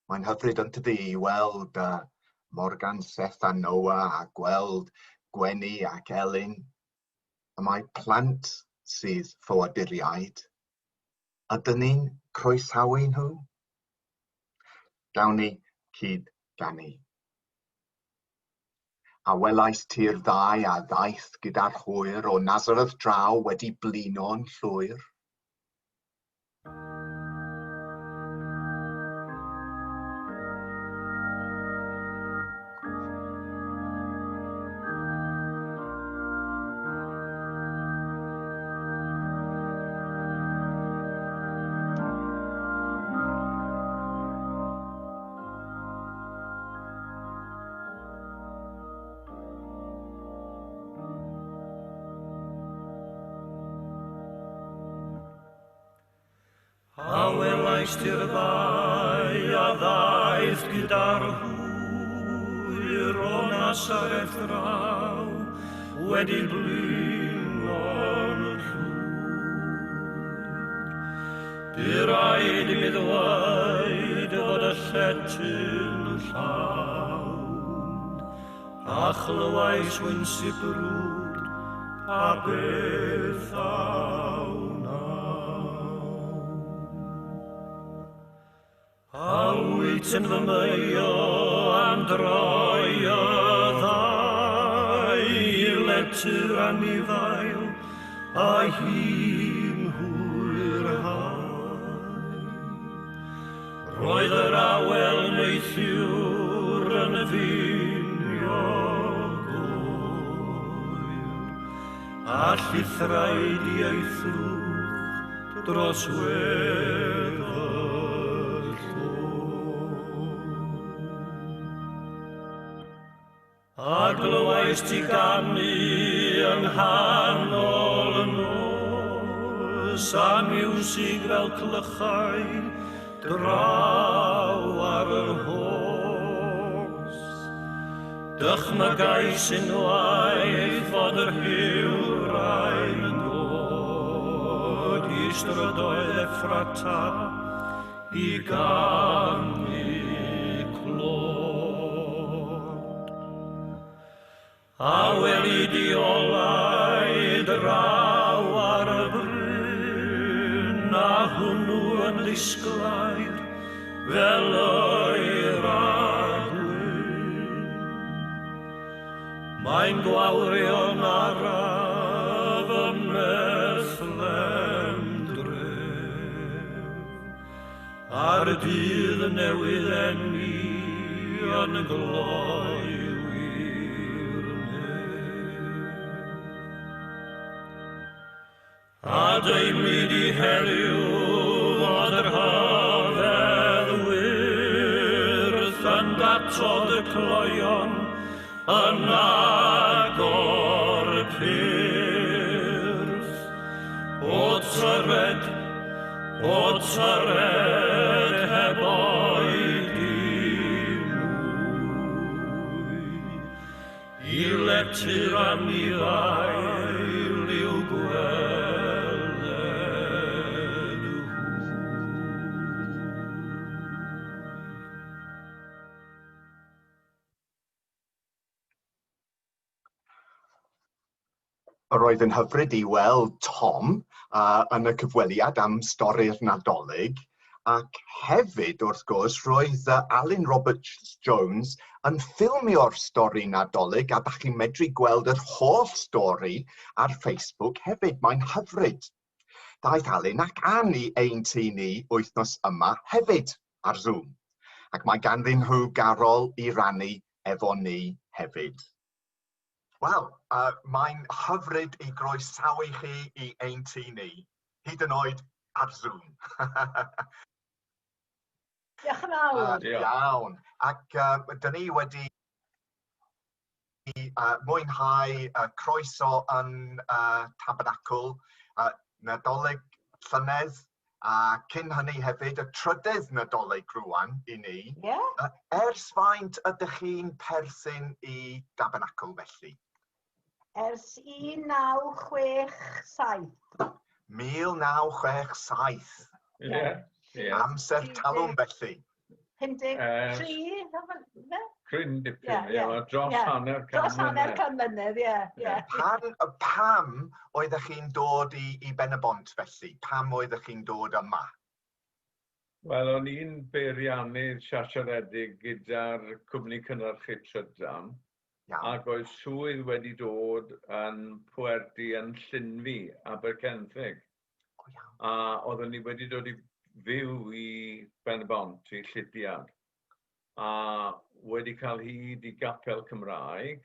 Mae'n hyfryd yn tydi i weld uh, Morgan, Seth a Noah a gweld Gwenny ac Elin. Y mae plant sydd ffoaduriaid. Ydyn ni'n croesawu nhw? Gawn ni cyd ganu. A welais ti'r ddau a ddaeth gyda'r hwyr o Nazareth draw wedi blino'n llwyr? Gwelaist i'r ddau a ddaeth gyda'r hwyr o Nasareth draw wedi blino'n llwyr. Bu raid i mi ddweud fod y llety'n llawn, a chlywais wyn sibrwd a beth a A wyt yn fy meio am droi y ddau i lety'r anifail a hi'n hwyrhau. Roedd yr awel neithiwr yn finiog oer, a llithrai dieithrwch dros wedd y A glywais ti ganu yng nghanol y nos, a miwsig fel clychau draw ar yr hos. Dychmygais unwaith fod yr hywrain yn dod i strydoedd Effrata i ganu clod. A weli di olau draw ar y bryn, a hwnnw yn ddisglair fel eira gwyn. Mae'n gwawrio'n araf ym Methlehem dref, a'r dydd newydd eni yn gloyw i'r nef. A deimli di heddiw fod yr hyfedd wyrth yn datod y cloion yn agor y pyrth. O tyred heb oedi mwy, i lety'r anifail i'w gweled hwy. Roedd yn hyfryd i weld Tom yn y cyfweliad am stori'r Nadolig, ac hefyd, wrth gwrs, roedd Alun Roberts Jones yn ffilmio'r stori Nadolig, a dach chi'n medru gweld yr holl stori ar Facebook hefyd. Mae'n hyfryd. Daeth Alun ac Ann i ein tŷ ni wythnos yma hefyd ar Zoom, ac mae ganddyn nhw garol i rannu efo ni hefyd. Wel, mae'n hyfryd i groesawu chi i ein tŷ ni, hyd yn oed ar Zoom. Diolch yn fawr. Iawn. Ac dyn ni wedi mwynhau croeso yn Tabernacl Nadolig llynedd, a cyn hynny hefyd y trydydd Nadolig rŵan i ni. Ers faint ydych chi'n perthyn i Dabernacl felly? Ers 1967. 1967. Ie, ie. Amser talwm felly. 53, Cryn dipyn, ie, dros hanner can Dros hanner mlynedd. can mlynedd, ie, ie. Pam oeddech chi'n dod i Ben-y-bont felly? Pam oeddech chi'n dod yma? Wel, o'n i'n beiriannydd siarteredig gyda'r cwmni cynhyrchu trydan, ac oedd swydd wedi dod yn Pwerdy yn Llynfi, Abercenthic. A oeddwn ni wedi dod i fyw i Ben-y-bont, i Llidiard, a wedi cael hyd i gapel Cymraeg,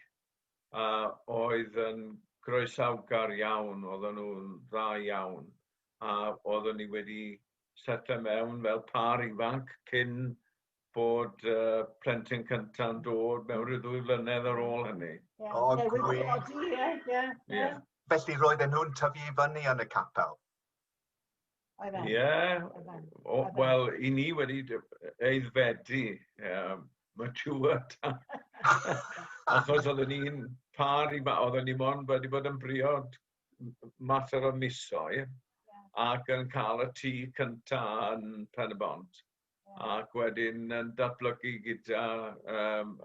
a oedd yn groesawgar iawn, oedden nhw'n dda iawn, a oeddwn ni wedi setlo mewn fel par ifanc cyn bod plentyn cynta'n dod mewn rhyw 2 flynedd ar ôl hynny. Ie, O, newydd gwych. godi, ie, ie, ie. Felly roedden nhw'n tyfu i fyny yn y capel? Oedd e? Ie. Yeah. Wel, i ni wedi eiddfedu, mature. Achos oedden ni'n par i, oedden ni mond wedi bod yn briod mater o misoedd ac yn cael y tŷ cynta yn Pen y Bont. Ac wedyn yn datblygu gyda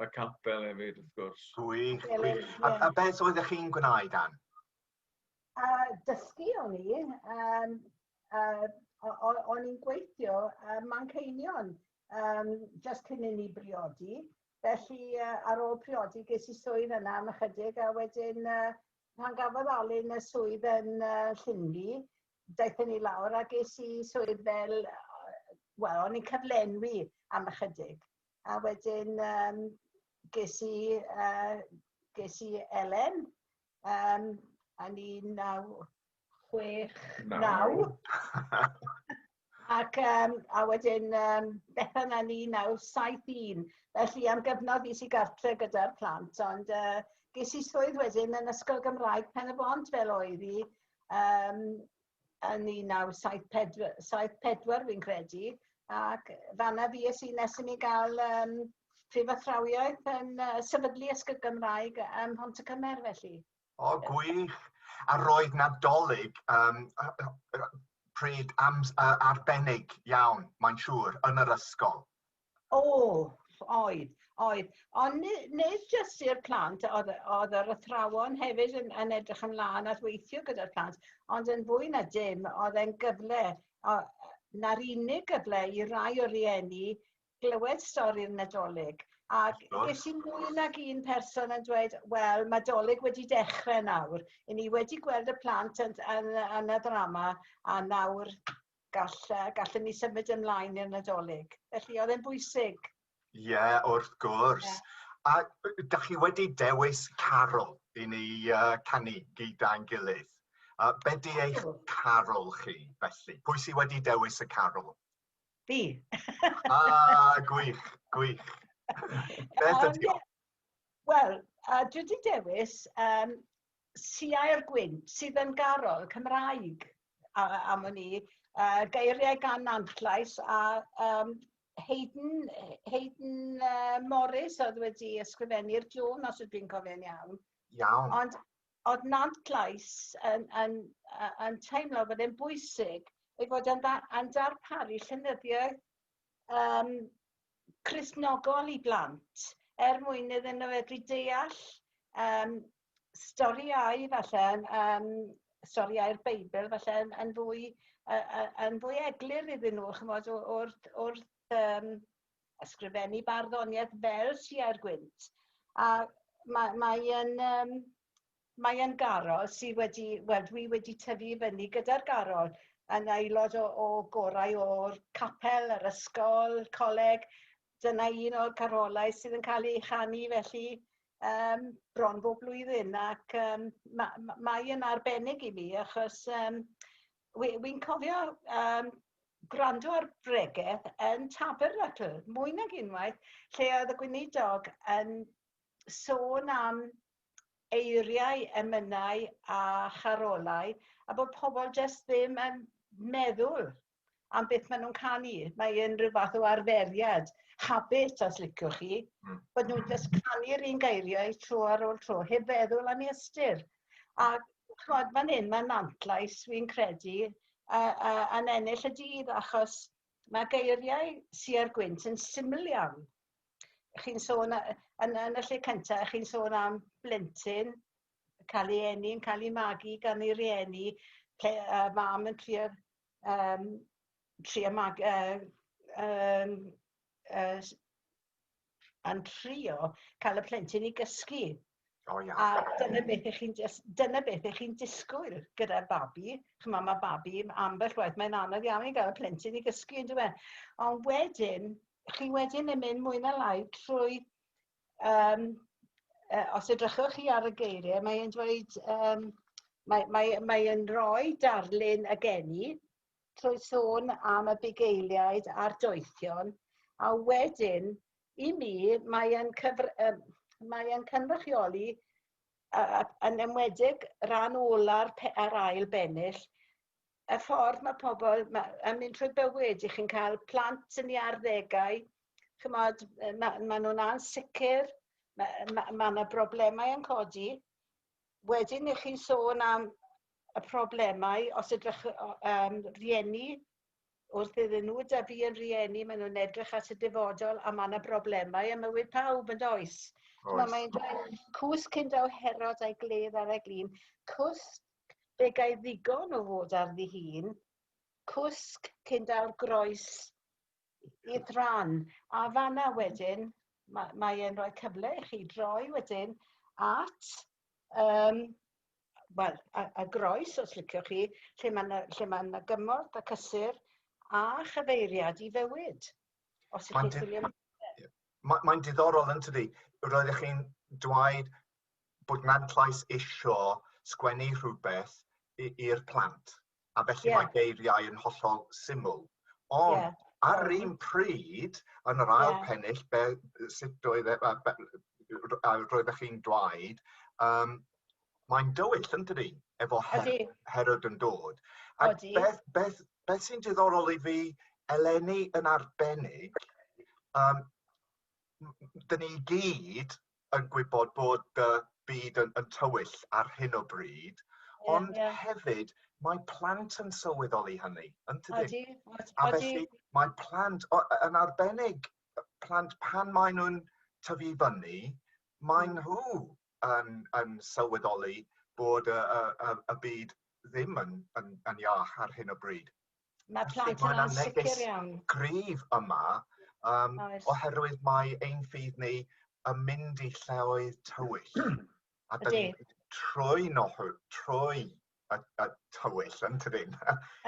y capel hefyd, wrth gwrs. Gwych, gwych. A beth oeddech chi'n gwneud, Ann? Dysgu o'n i. O'n i'n gweithio Manceinion just cyn i ni briodi. Felly ar ôl priodi ges i swydd yna am ychydig a wedyn pan gafodd Alun y swydd yn Llynfi, daethon ni lawr a ges i swydd fel, wel, o'n i'n cyflenwi am ychydig. A wedyn ges i Elen, yn 1969. Ac a wedyn Bethan yn 1971. Felly am gyfnod fues i gartre gyda'r plant, ond ges i swydd wedyn yn Ysgol Gymraeg Pen y Bont fel oedd hi yn 1974 fi'n credu, ac fanna fues i nes i mi gael prifathrawiaeth yn sefydlu Ysgol Gymraeg ym Mhontycymer felly. O, gwych! A roedd Nadolig pryd arbennig iawn, mae'n siŵr, yn yr ysgol. O, oedd, oedd. Ond nid jyst i'r plant, oedd yr athrawon hefyd yn edrych ymlaen at weithio gyda'r plant, ond yn fwy na dim, oedd e'n gyfle, na'r unig gyfle i rai o rieni glywed stori'r Nadolig. Ac ges i mwy nag un person yn dweud, wel, mae Dolig wedi dechrau nawr. I ni wedi gweld y plant yn y ddrama, a nawr gallwn ni symud ymlaen i'r Nadolig. Felly oedd e'n bwysig. Ie, yeah, wrth gwrs. Yeah. A dach chi wedi dewis carol i ni canu gyda'n gilydd. Be di eich carol chi, felly? Pwy sydd wedi dewis y carol? Fi. Ah, gwych, gwych. Beth ydi o? Wel, dwi wedi dewis Siau'r Gwynt, sydd yn garol Cymraeg am wn i, geiriau gan Nantlais a Hayden Morris oedd wedi ysgrifennu'r dôn, os ydw i'n cofio'n iawn. Iawn. Ond oedd Nantlais yn teimlo bod e'n bwysig ei fod yn darparu llenyddiaeth Cristnogol i blant, er mwyn iddyn nhw fedru deall storïau falle, storïau'r Beibl falle yn fwy eglur iddyn nhw, chimod, wrth ysgrifennu barddoniaeth fel Siau'r Gwynt. A mae yn garol sydd wedi, wel, dwi wedi tyfu fyny gyda'r garol yn aelod o gorau o'r capel, yr ysgol, coleg. Dyna un o'r carolau sydd yn cael ei chanu felly bron bob blwyddyn ac mae yn arbennig i mi achos wi'n cofio gwrando ar bregeth yn Tabernacl mwy nag unwaith lle oedd y gweinidog yn sôn am eiriau, emynau a charolau a bod pobl jyst ddim yn meddwl am beth maen nhw'n canu. Mae unrhyw fath o arferiad, habit os liciwch chi, bod nhw'n jyst canu'r un geiriau tro ar ôl tro, heb feddwl am ei ystyr. A ch'mod, fan hyn mae Nantlais, fi'n credu, yn ennill y dydd achos mae geiriau Siau'r Gwynt yn syml iawn. Chi'n sôn, yn y lle cyntaf, chi'n sôn am blentyn, cael ei eni, yn cael ei magu gan ei rieni, lle, mam yn trio mag, yn trio cael y plentyn i gysgu. O, ia. A dyna beth ych chi'n disgwyl gyda'r babi. Ch'mo', mae babi ambell waith, mae'n anodd iawn i gael y plentyn i gysgu, on'd yw e? Ond wedyn, chi wedyn yn mynd mwy na lai trwy, os edrychwch chi ar y geiriau, mae'n dweud, mae rhoi darlun y geni trwy sôn am y bugeiliaid a'r doethion, a wedyn, i mi, mae e'n cynrychioli, yn enwedig rhan ola'r ail bennill, y ffordd mae pobl ma, yn mynd trwy bywyd. I chi'n cael plant yn ei arddegau, chymod, mae ma nhw'n ansicr, mae ma, ma yna broblemau yn codi. Wedyn i chi'n sôn am y problemau, os ydych rieni, wrth iddyn nhw dyfu yn rieni, maen nhw'n edrych at y dyfodol a mae yna broblemau ym mywyd pawb yn does. Oes. Mae'n dweud, cwsg cyn daw Herod a'i gledd ar ei glin, cwsg fe gai ddigon o fod ar ddi-hun, cwsg cyn daw'r groes i'th ran. A fanna wedyn, mae, mae e'n rhoi cyfle i chi droi wedyn at um, wel, a, a groes, os liciwch chi, lle mae yna, lle mae yna gymorth a cysur a chyfeiriad i fywyd. Os ydych chi'n chwilio am Mae'n mae diddorol yn tydi. Roeddech chi'n dweud bod Nantlais isio sgwennu rhywbeth i'r plant, a felly yeah. mae geiriau yn hollol syml. Ond yeah. ar yr un pryd, yn yr ail yeah. pennill, be, sut oedd e, be, roeddech chi'n dweud, mae'n dywyll, yn dydi, efo Her Herod yn dod. A beth, beth, beth sy'n diddorol i fi eleni yn arbennig, dyn ni gyd yn gwybod bod y byd yn, yn tywyll ar hyn o bryd, yeah, ond yeah. hefyd mae plant yn sylweddoli hynny, yn tydi? A felly mae plant, yn arbennig, plant pan maen nhw'n tyfu fyny, maen nhw yn, yn sylweddoli bod y, y, y, y byd ddim yn, yn, yn iach ar hyn o bryd. Mae plant yn ansicr iawn. Gryf yma, oherwydd mae ein ffydd ni yn mynd i lleoedd tywyll. A dyn ni trwy nhw, trwy y, y tywyll, yn tydyn?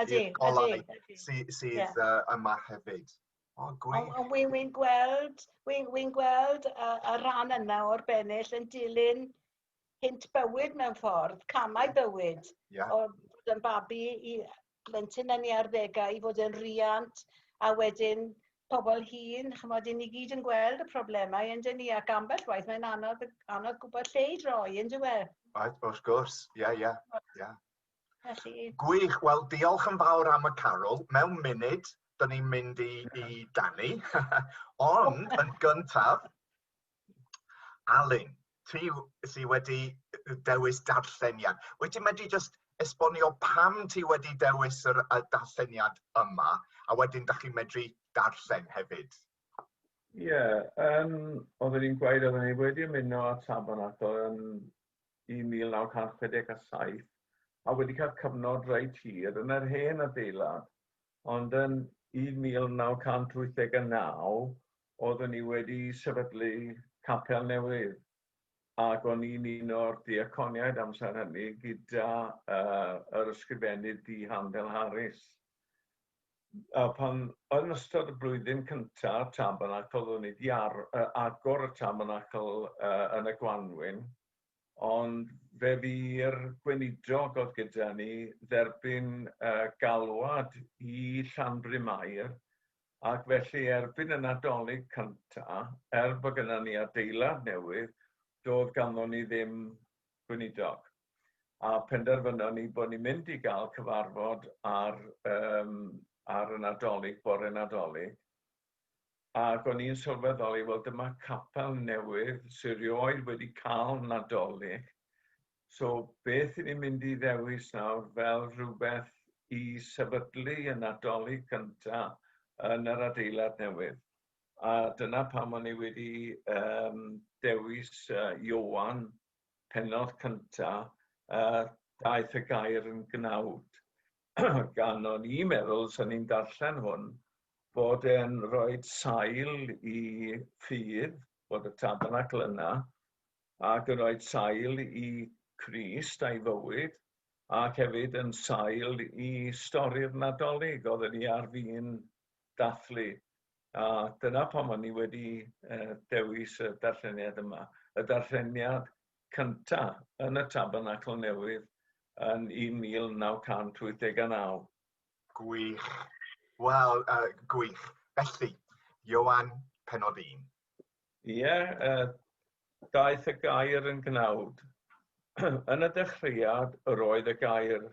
Ydy, ydy. Sydd sy yeah. yma hefyd. O, gwych. Ond wi, wi'n gweld, wi, wi gweld y, y rhan yna o'r bennill yn dilyn hynt bywyd mewn ffordd, camau bywyd. Yeah. O fod yn babi i blentyn yn ei arddegau, i fod yn riant, a wedyn pobl hŷn, chymod, ni gyd yn gweld y problemau yn dyn ni, ac ambell waith mae'n anodd, anodd gwybod lle i droi, yn dyw e? Wrth gwrs, ie, ie, ie. Felly... Gwych, wel diolch yn fawr am y carol. Mewn munud, dyn ni'n mynd i, i ganu. Ond, yn gyntaf, Alun, ti sydd wedi dewis darlleniad. Wyt ti'n medru just esbonio pam ti wedi dewis yr, y darlleniad yma, a wedyn da chi'n medru darllen hefyd? Ie, yeah, oeddwn i'n gweud, oeddwn i wedi ymuno â Tabernacl yn i 1967 a wedi cael cyfnod reit hir yn yr hen adeilad, ond yn 1989 oeddwn i wedi sefydlu capel newydd ac o'n i'n un o'r diaconiaid amser hynny gyda yr ysgrifennydd D. Handel Harris. A pan yn ystod y blwyddyn cyntaf Tabernacl, oeddwn i wedi agor y Tabernacl yn y Gwanwyn, ond fe fu'r gweinidog oedd gyda ni dderbyn galwad i Llanbryn-mair, ac felly erbyn y Nadolig cynta, er bod gynnon ni adeilad newydd, doedd ganddon ni ddim gweinidog. A penderfynon ni bod ni'n mynd i gael cyfarfod ar, ar y Nadolig, bore Nadolig. Ac o'n i'n sylweddoli, wel dyma capel newydd sydd rioed wedi cael Nadolig. So beth i ni'n mynd i ddewis nawr fel rhywbeth i sefydlu y Nadolig cynta yn yr adeilad newydd. A dyna pam o'n i wedi dewis Ioan, pennod cynta, daeth y gair yn gnawd. Gan o'n i'n meddwl, sy'n ni'n darllen hwn, bod e'n rhoi sail i ffydd, bod y tabernacl yna, ac yn rhoi sail i Crist a'i fywyd, ac hefyd yn sail i stori'r Nadolig, oedden ni ar fin dathlu. A dyna pam o'n i wedi dewis y darlleniad yma. Y darlleniad cynta yn y Tabernacl newydd yn 1989. Gwych. Wel, gwych. Felly, Ioan, pennod 1. Ie, daeth y gair yn gnawd. Yn y dechreuad, yr oedd y gair.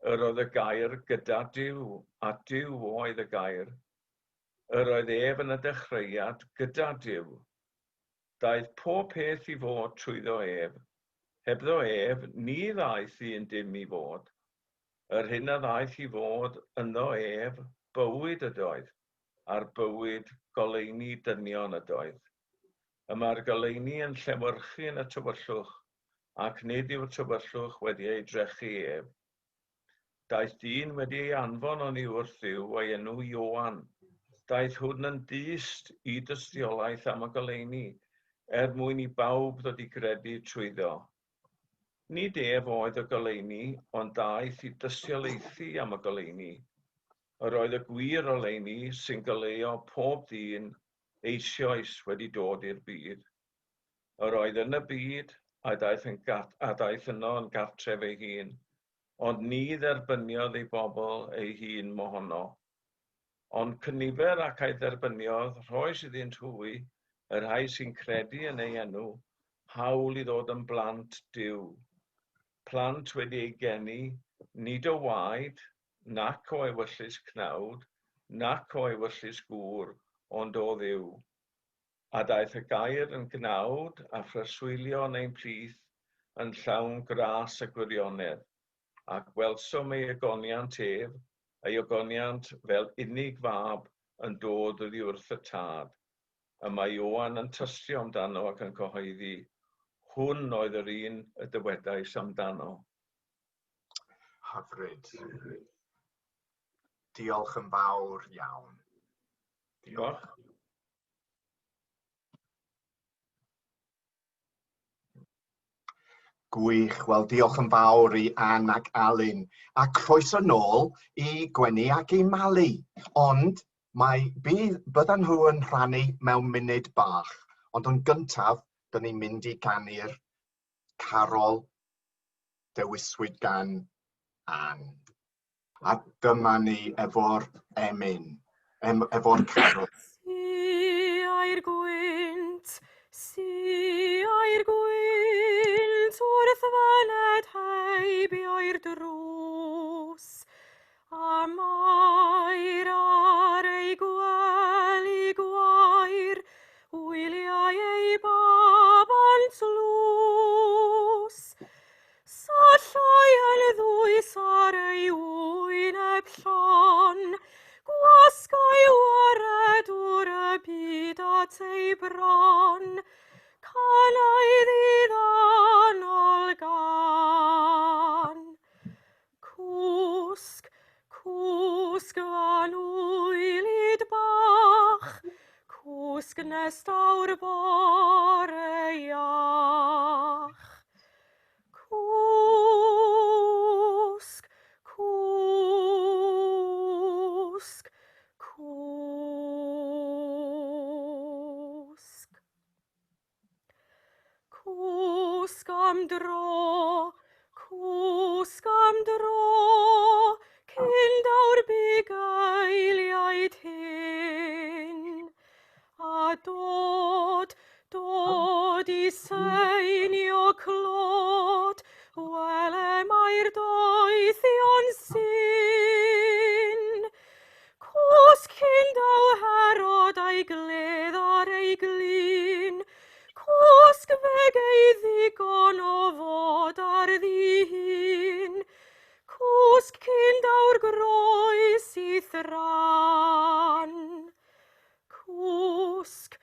Yr oedd y gair gyda Duw, a Duw oedd y gair. Yr oedd ef yn y dechreuad gyda Duw. Daeth pob peth i fod trwyddo ef. Hebddo ef, ni ddaeth un dim i fod. Yr hyn a ddaeth i fod ynddo ef, bywyd ydoedd, a'r bywyd goleuni dynion ydoedd. Y mae'r goleuni yn llewyrchu yn y tywyllwch, ac nid yw'r tywyllwch wedi ei drechu ef. Daeth dyn wedi ei anfon oddi wrth Dduw o'i enw Ioan. Daeth hwn yn dyst i dystiolaeth am y goleuni, er mwyn i bawb ddod i gredu trwyddo. Nid ef oedd y goleuni, ond daeth i dystiolaethu am y goleuni. Yr oedd y gwir oleuni sy'n goleuo pob dyn eisoes wedi dod i'r byd. Yr oedd yn y byd, a daeth, yn a daeth yno yn gartref ei hun, ond ni dderbyniodd ei bobl ei hun mohono. Ond cynifer ac a'i dderbyniodd, rhoes iddynt hwy, y rhai sy'n credu yn ei enw, hawl i ddod yn blant Duw. Plant wedi eu geni, nid o waed, nac o ewyllys cnawd, nac o ewyllys gŵr, ond o Dduw. A daeth y gair yn gnawd a phreswylio yn ein plith yn llawn gras a gwirionedd, ac welsom ei ogoniant ef, ei ogoniant fel unig fab yn dod oddi wrth y Tad. Y mae Ioan yn tystio amdano ac yn cyhoeddi, Hwn oedd yr un y dywedais amdano. Hyfryd. Diolch yn fawr iawn. Diolch. Gwych. Wel, diolch yn fawr i Ann ac Alun. A croeso nôl i Gwenni ac i Mali. Ond mae bydd, byddan nhw yn rhannu mewn munud bach. Ond yn gyntaf, dyn ni'n mynd i ganu'r carol dewiswyd gan Ann. A dyma ni efo'r emyn, em, efo'r carol. Siai'r gwynt, siai'r gwynt wrth fyned heibio i'r drws, a Mair ar ei gwely gwair wyliau ei baban tlws. Sallai yn ddwys ar ei wyneb llon, gwasgai waredwr y byd at ei bron, canai ddiddanol gan. Cwsg, cwsg anwylyd bach, cwsg nes daw'r bore iach. Cwsg, cwsg, cwsg. Cwsg am dro, cwsg am dro, cyn daw'r bugeiliaid hyn. A dod, dod i seinio clod, wele mae'r doethion syn. Cwsg cyn daw Herod a'i gledd ar ei glin, Cwsg fe gei ddigon o fod ar ddihun, Cwsg cyn daw'r groes i thran. Cwsg,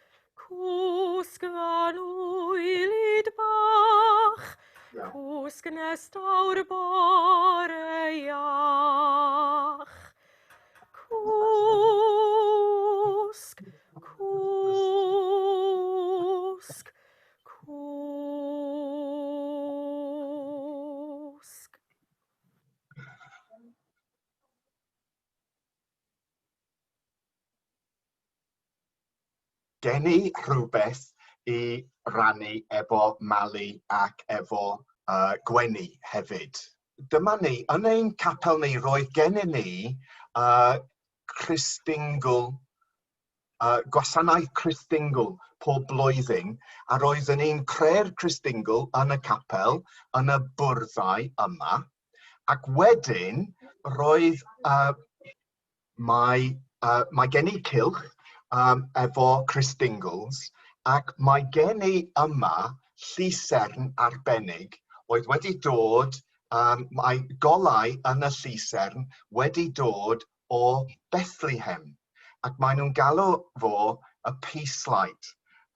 cwsg anwylyd bach, Cwsg nes daw'r bore iach. Cwsg, cwsg, cwsg. Gen i rhywbeth i rannu efo Mali ac efo Gwenni hefyd. Dyma ni, yn ein capel ni, roedd gennym ni Christingle, gwasanaeth Christingle pob blwyddyn, a roeddwn ni'n creu'r Christingle yn y capel, yn y bwrddau yma. Ac wedyn, roedd uh, mae, uh, mae gen i cylch um, efo Chris Dingles ac mae gen i yma llusern arbennig oedd wedi dod, um, mae golau yn y llusern wedi dod o Bethlehem ac maen nhw'n galw fo y Peace Light.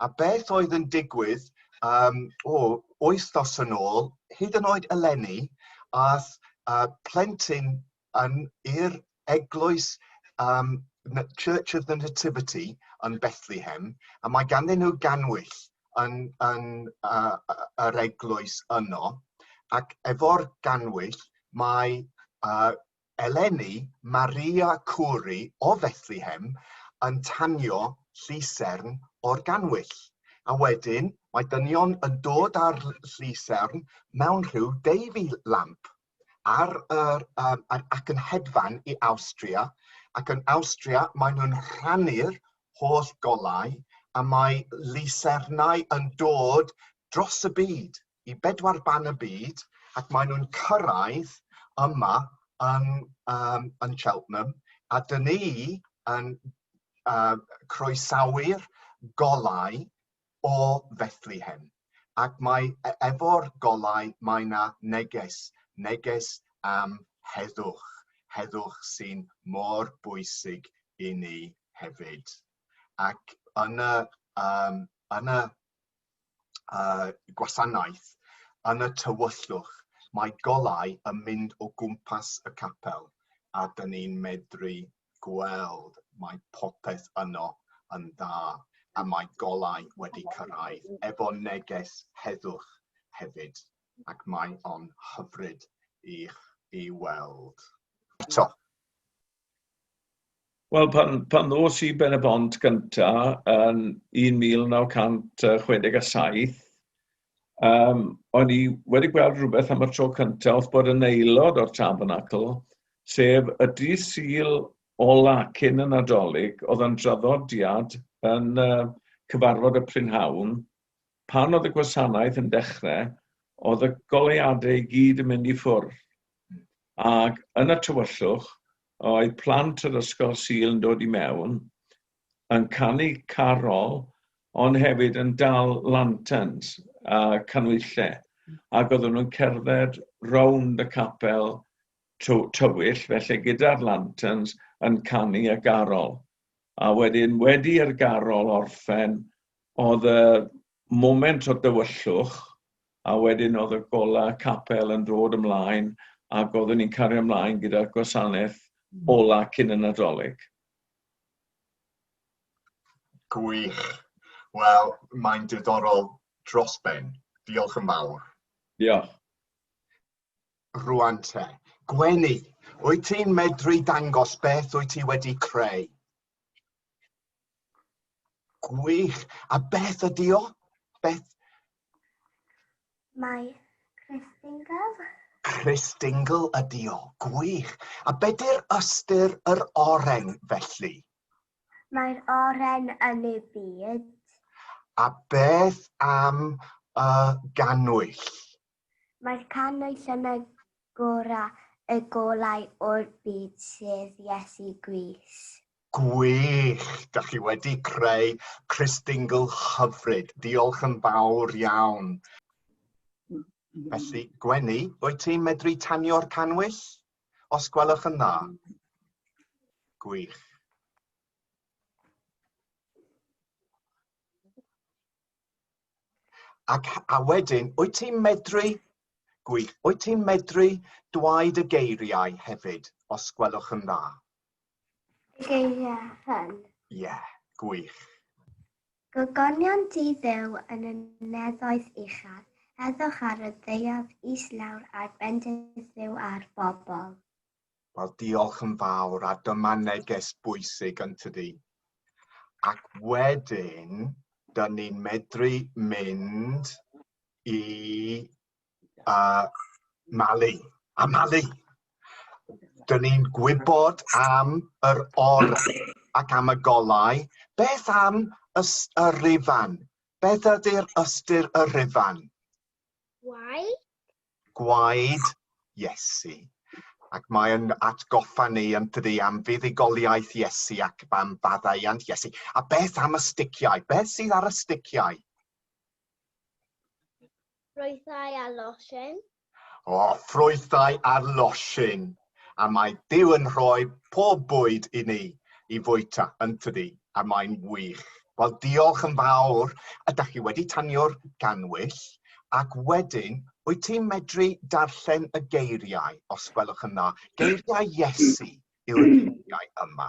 A beth oedd yn digwydd um, o, wythnos yn ôl, hyd yn oed eleni, ath plentyn yn i'r eglwys um, Church of the Nativity yn Bethlehem, a mae ganddyn nhw ganwyll yn, yn yr eglwys yno, ac efo'r ganwyll mae eleni Maria Curie o Fethlehem yn tanio llusern o'r ganwyll. A wedyn mae dynion yn dod â'r llusern mewn rhyw Davy lamp ar yr, um, ac yn hedfan i Awstria, ac yn Awstria maen nhw'n rhannu'r holl golau a mae lusernau yn dod dros y byd i bedwar ban y byd ac maen nhw'n cyrraedd yma yn, um, yn Cheltenham a dyn ni yn croesawu'r golau o Fethlehem. Ac mae e, efo'r golau mae yna neges, neges am heddwch, heddwch sy'n mor bwysig i ni hefyd. Ac yn y, um, yn y gwasanaeth, yn y tywyllwch, mae golau yn mynd o gwmpas y capel a dyn ni'n medru gweld mae popeth yno yn dda a mae golau wedi cyrraedd efo neges heddwch hefyd ac mae o'n hyfryd i'ch i weld. Eto. Wel, pan, pan ddos i Ben y Bont gynta yn 1967, um, o'n i wedi gweld rhywbeth am y tro cyntaf wrth bod yn aelod o'r Tabernacl, sef y dydd Sul ola cyn y Nadolig, oedd yn draddodiad yn uh, cyfarfod y prynhawn, pan oedd y gwasanaeth yn dechrau, oedd y goleuadau i gyd yn mynd i ffwrdd. Ac yn y tywyllwch, oedd plant yr ysgol Sul yn dod i mewn, yn canu carol, ond hefyd yn dal lanterns a canwyllau. Ac oedden nhw'n cerdded rownd y capel tywyll, felly gyda'r lanterns yn canu y garol. A wedyn, wedi i'r garol orffen, oedd y moment o dywyllwch, a wedyn oedd y golau capel yn dod ymlaen, ac oeddwn ni'n cario ymlaen gyda'r gwasanaeth ola cyn y Nadolig. Gwych. Wel, mae'n diddorol dros ben. Diolch yn fawr. Diolch. Rwan te. Gweni, wyt ti'n medru dangos beth wyt ti wedi creu? Gwych. A beth ydi o? Beth? Mae Christingle. Christingle ydi o. Gwych. A be di'r ystyr yr oren felly? Mae'r oren yn y byd. A beth am y ganwyll? Mae'r canwyll yn y gorau y golau o'r byd sef Iesu Grist. Gwych! Da chi wedi creu Christingle hyfryd. Diolch yn fawr iawn. Felly, Gwenny, wyt ti'n medru tanio'r canwyll? Os gwelwch yn dda. Gwych. Ac a wedyn, wyt ti'n medru, gwych, wyt ti'n medru dwaed y geiriau hefyd, os gwelwch yn dda? Y geiriau hyn? Ie, yeah, gwych. Gogoniant i Dduw yn y neddoedd uchaf, heddwch ar y ddaear islawr a'r bendith Dduw ar bobl. Wel, diolch yn fawr, a dyma neges bwysig yn tydi. Ac wedyn, dyn ni'n medru mynd i Mali. A Mali, dyn ni'n gwybod am yr or ac am y golau. Beth am y, y rifan? Beth ydy'r ystyr y rifan? Gwaed. Gwaed Iesu. Ac mae'n atgoffa ni yn tydi am fuddugoliaeth Iesu ac am faddeuant Iesu. A beth am y sticiau? Beth sydd ar y sticiau? Ffrwythau a losin. O, ffrwythau a losin. A mae Duw yn rhoi pob bwyd i ni i fwyta yn tydi, a mae'n wych. Wel, diolch yn fawr. Ydych chi wedi tanio'r ganwyll, ac wedyn, wyt ti'n medru darllen y geiriau, os gwelwch yn dda? Geiriau Iesu yw'r geiriau yma.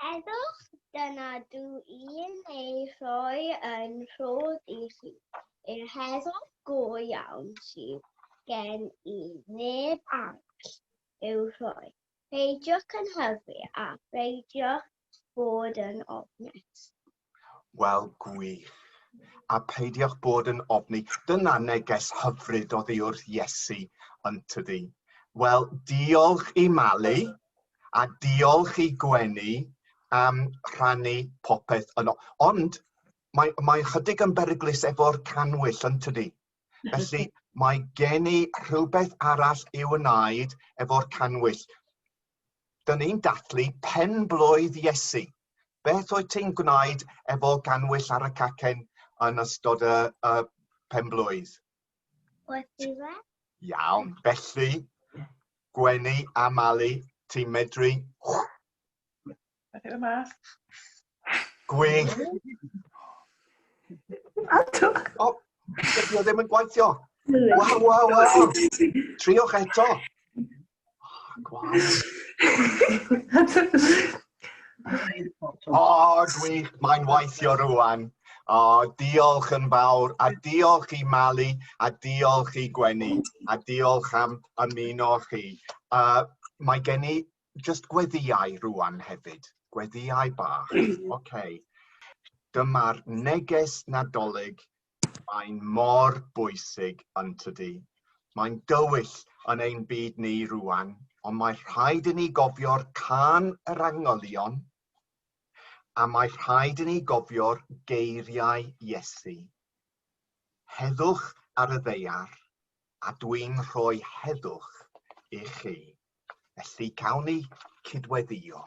Heddwch, dyna dw i'n ei rhoi yn rhodd i chi. Yr heddwch go iawn sydd gen i neb arall i'w rhoi. Peidiwch cynhyrfu a pheidiwch bod yn ofnus. Wel, gwych. A peidiwch bod yn ofni. Dyna neges hyfryd oddi wrth Iesu yn tydi. Wel, diolch i Mali a diolch i Gwenny am rhannu popeth yno. Ond mae, mae chydig yn beryglus efo'r canwyll yn tydi. Felly mae gen i rhywbeth arall i'w wneud efo'r canwyll. Dyn ni'n dathlu pen-blwydd Iesu. Beth wyt ti'n gwneud efo ganwyll ar y cacen yn ystod y, y pen-blwydd? Wrth i fe. Iawn, felly, Gwenny a Mali, ti'n medru... Beth yw'r mas? Gwych! O, dydy o ddim yn gweithio. Waw, waw, waw. Triwch eto. Gwael. O, gwych, mae'n weithio rwan. O, diolch yn fawr, a diolch i Mali, a diolch i Gwenny, a diolch am ymuno chi. Mae gen i just gweddiau rwan hefyd, gweddiau bach. Okay. Dyma'r neges Nadolig, mae'n mor bwysig yn tydi. Mae'n dywyll yn ein byd ni rwan, ond mae rhaid i ni gofio'r cân yr angylion, a mae rhaid i ni gofio'r geiriau Iesu. Heddwch ar y ddaear, a dwi'n rhoi heddwch i chi. Felly cawn ni cydweddio.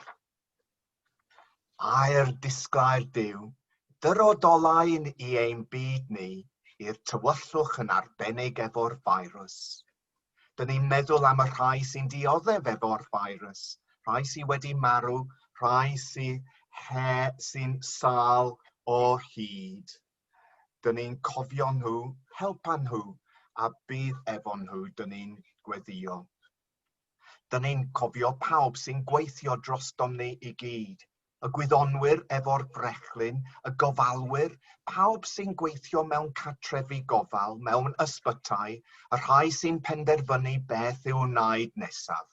Air disglair Duw, dyrodolau i ein byd ni i'r tywyllwch yn arbennig efo'r firws. Dyn ni'n meddwl am y rhai sy'n dioddef efo'r firws, rhai sydd wedi marw, rhai sy'n sy sâl o hyd. Dyn ni'n cofio nhw, helpa nhw, a bydd efo nhw, dyn ni'n gweddio. Dyn ni'n cofio pawb sy'n gweithio drostom ni i gyd. Y gwyddonwyr efo'r brechlyn, y gofalwyr, pawb sy'n gweithio mewn cartrefi gofal, mewn ysbytai, y rhai sy'n penderfynu beth i'w wneud nesaf.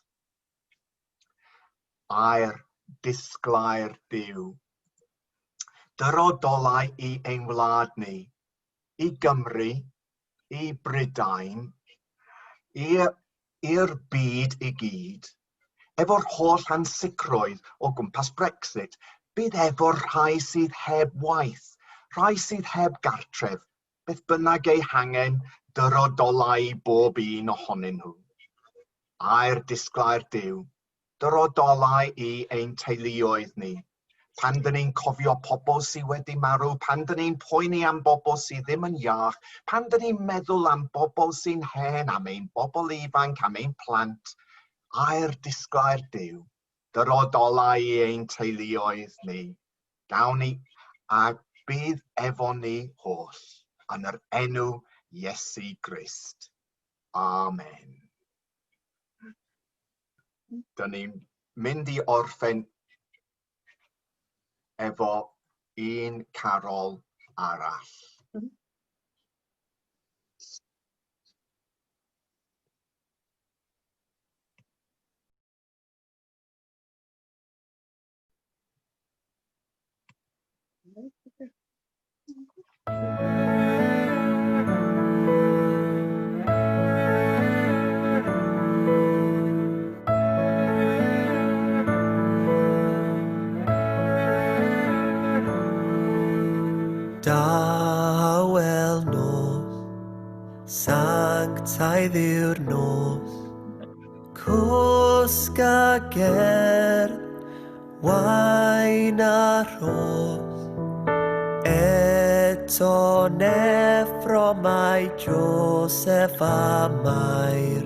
Air disglair Duw. Dyrodolau i ein wlad ni, i Gymru, i Brydain, i'r byd i gyd, efo'r holl ansicrwydd o gwmpas Brexit, bydd efo'r rhai sydd heb waith, rhai sydd heb gartref, beth bynnag eu hangen, dyrodolau i bob un ohonyn nhw. Air disglair Duw, dyrodolau i ein teuluoedd ni. Pan dyn ni'n cofio pobl sydd wedi marw, pan dyn ni'n poeni am bobl sydd ddim yn iach, pan dyn ni'n meddwl am bobl sy'n hen, am ein bobl ifanc, am ein plant, air disglair Duw, dyrodolau i ein teuluoedd ni. Gawn ni a bydd efo ni holl yn yr enw Iesu Grist. Amen. Dyn ni'n mynd i orffen efo un carol arall. Dawel nos, sanctaidd yw'r nos, Cwsg a gerdd, wain a rhos, Eto neffro mae Joseph a Mair,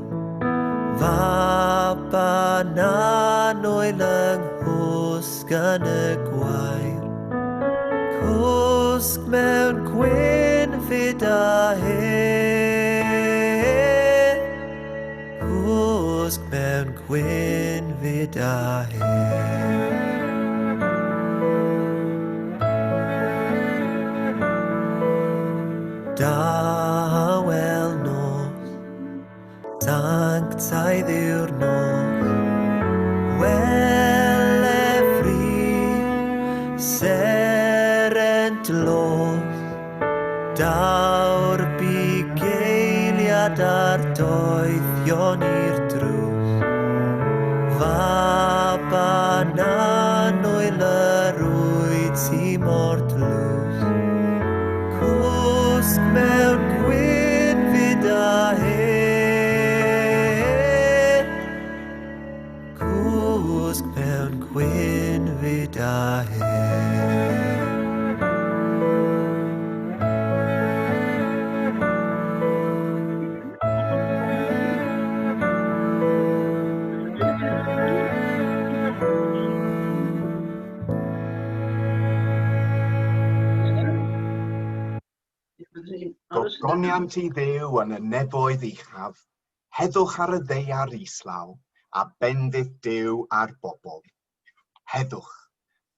Fab yn annwyl yng nghwsg yn y gwair. Cwsg mewn gwynfyd a hedd, Cwsg mewn gwynfyd a hedd. Dawel nos, sanctaidd yw'r nos, Wele fri, seren dlos, Daw'r bugeiliad a'r doethion i'r drws. Fab annwyl yr wyt ti mor dlws. Cwsg mewn gwynfyd a hedd, Cwsg mewn gwynfyd a hedd. Gogoniant i Dduw yn y nefoedd uchaf, heddwch ar y ddaear islaw, a bendith Duw ar bobl. Heddwch,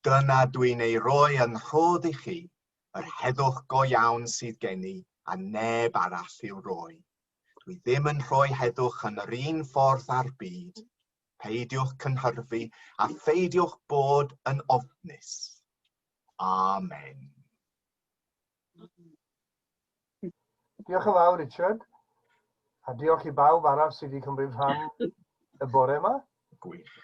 dyna dwi'n ei roi yn rhodd i chi, yr heddwch go iawn sydd gen i, a neb arall i'w roi. Dwi ddim yn rhoi heddwch yn yr un ffordd â'r byd. Peidiwch cynhyrfu a pheidiwch bod yn ofnus. Amen. Diolch yn fawr, Richard. A diolch i bawb arall sydd wedi cymryd rhan y bore yma. Gwych.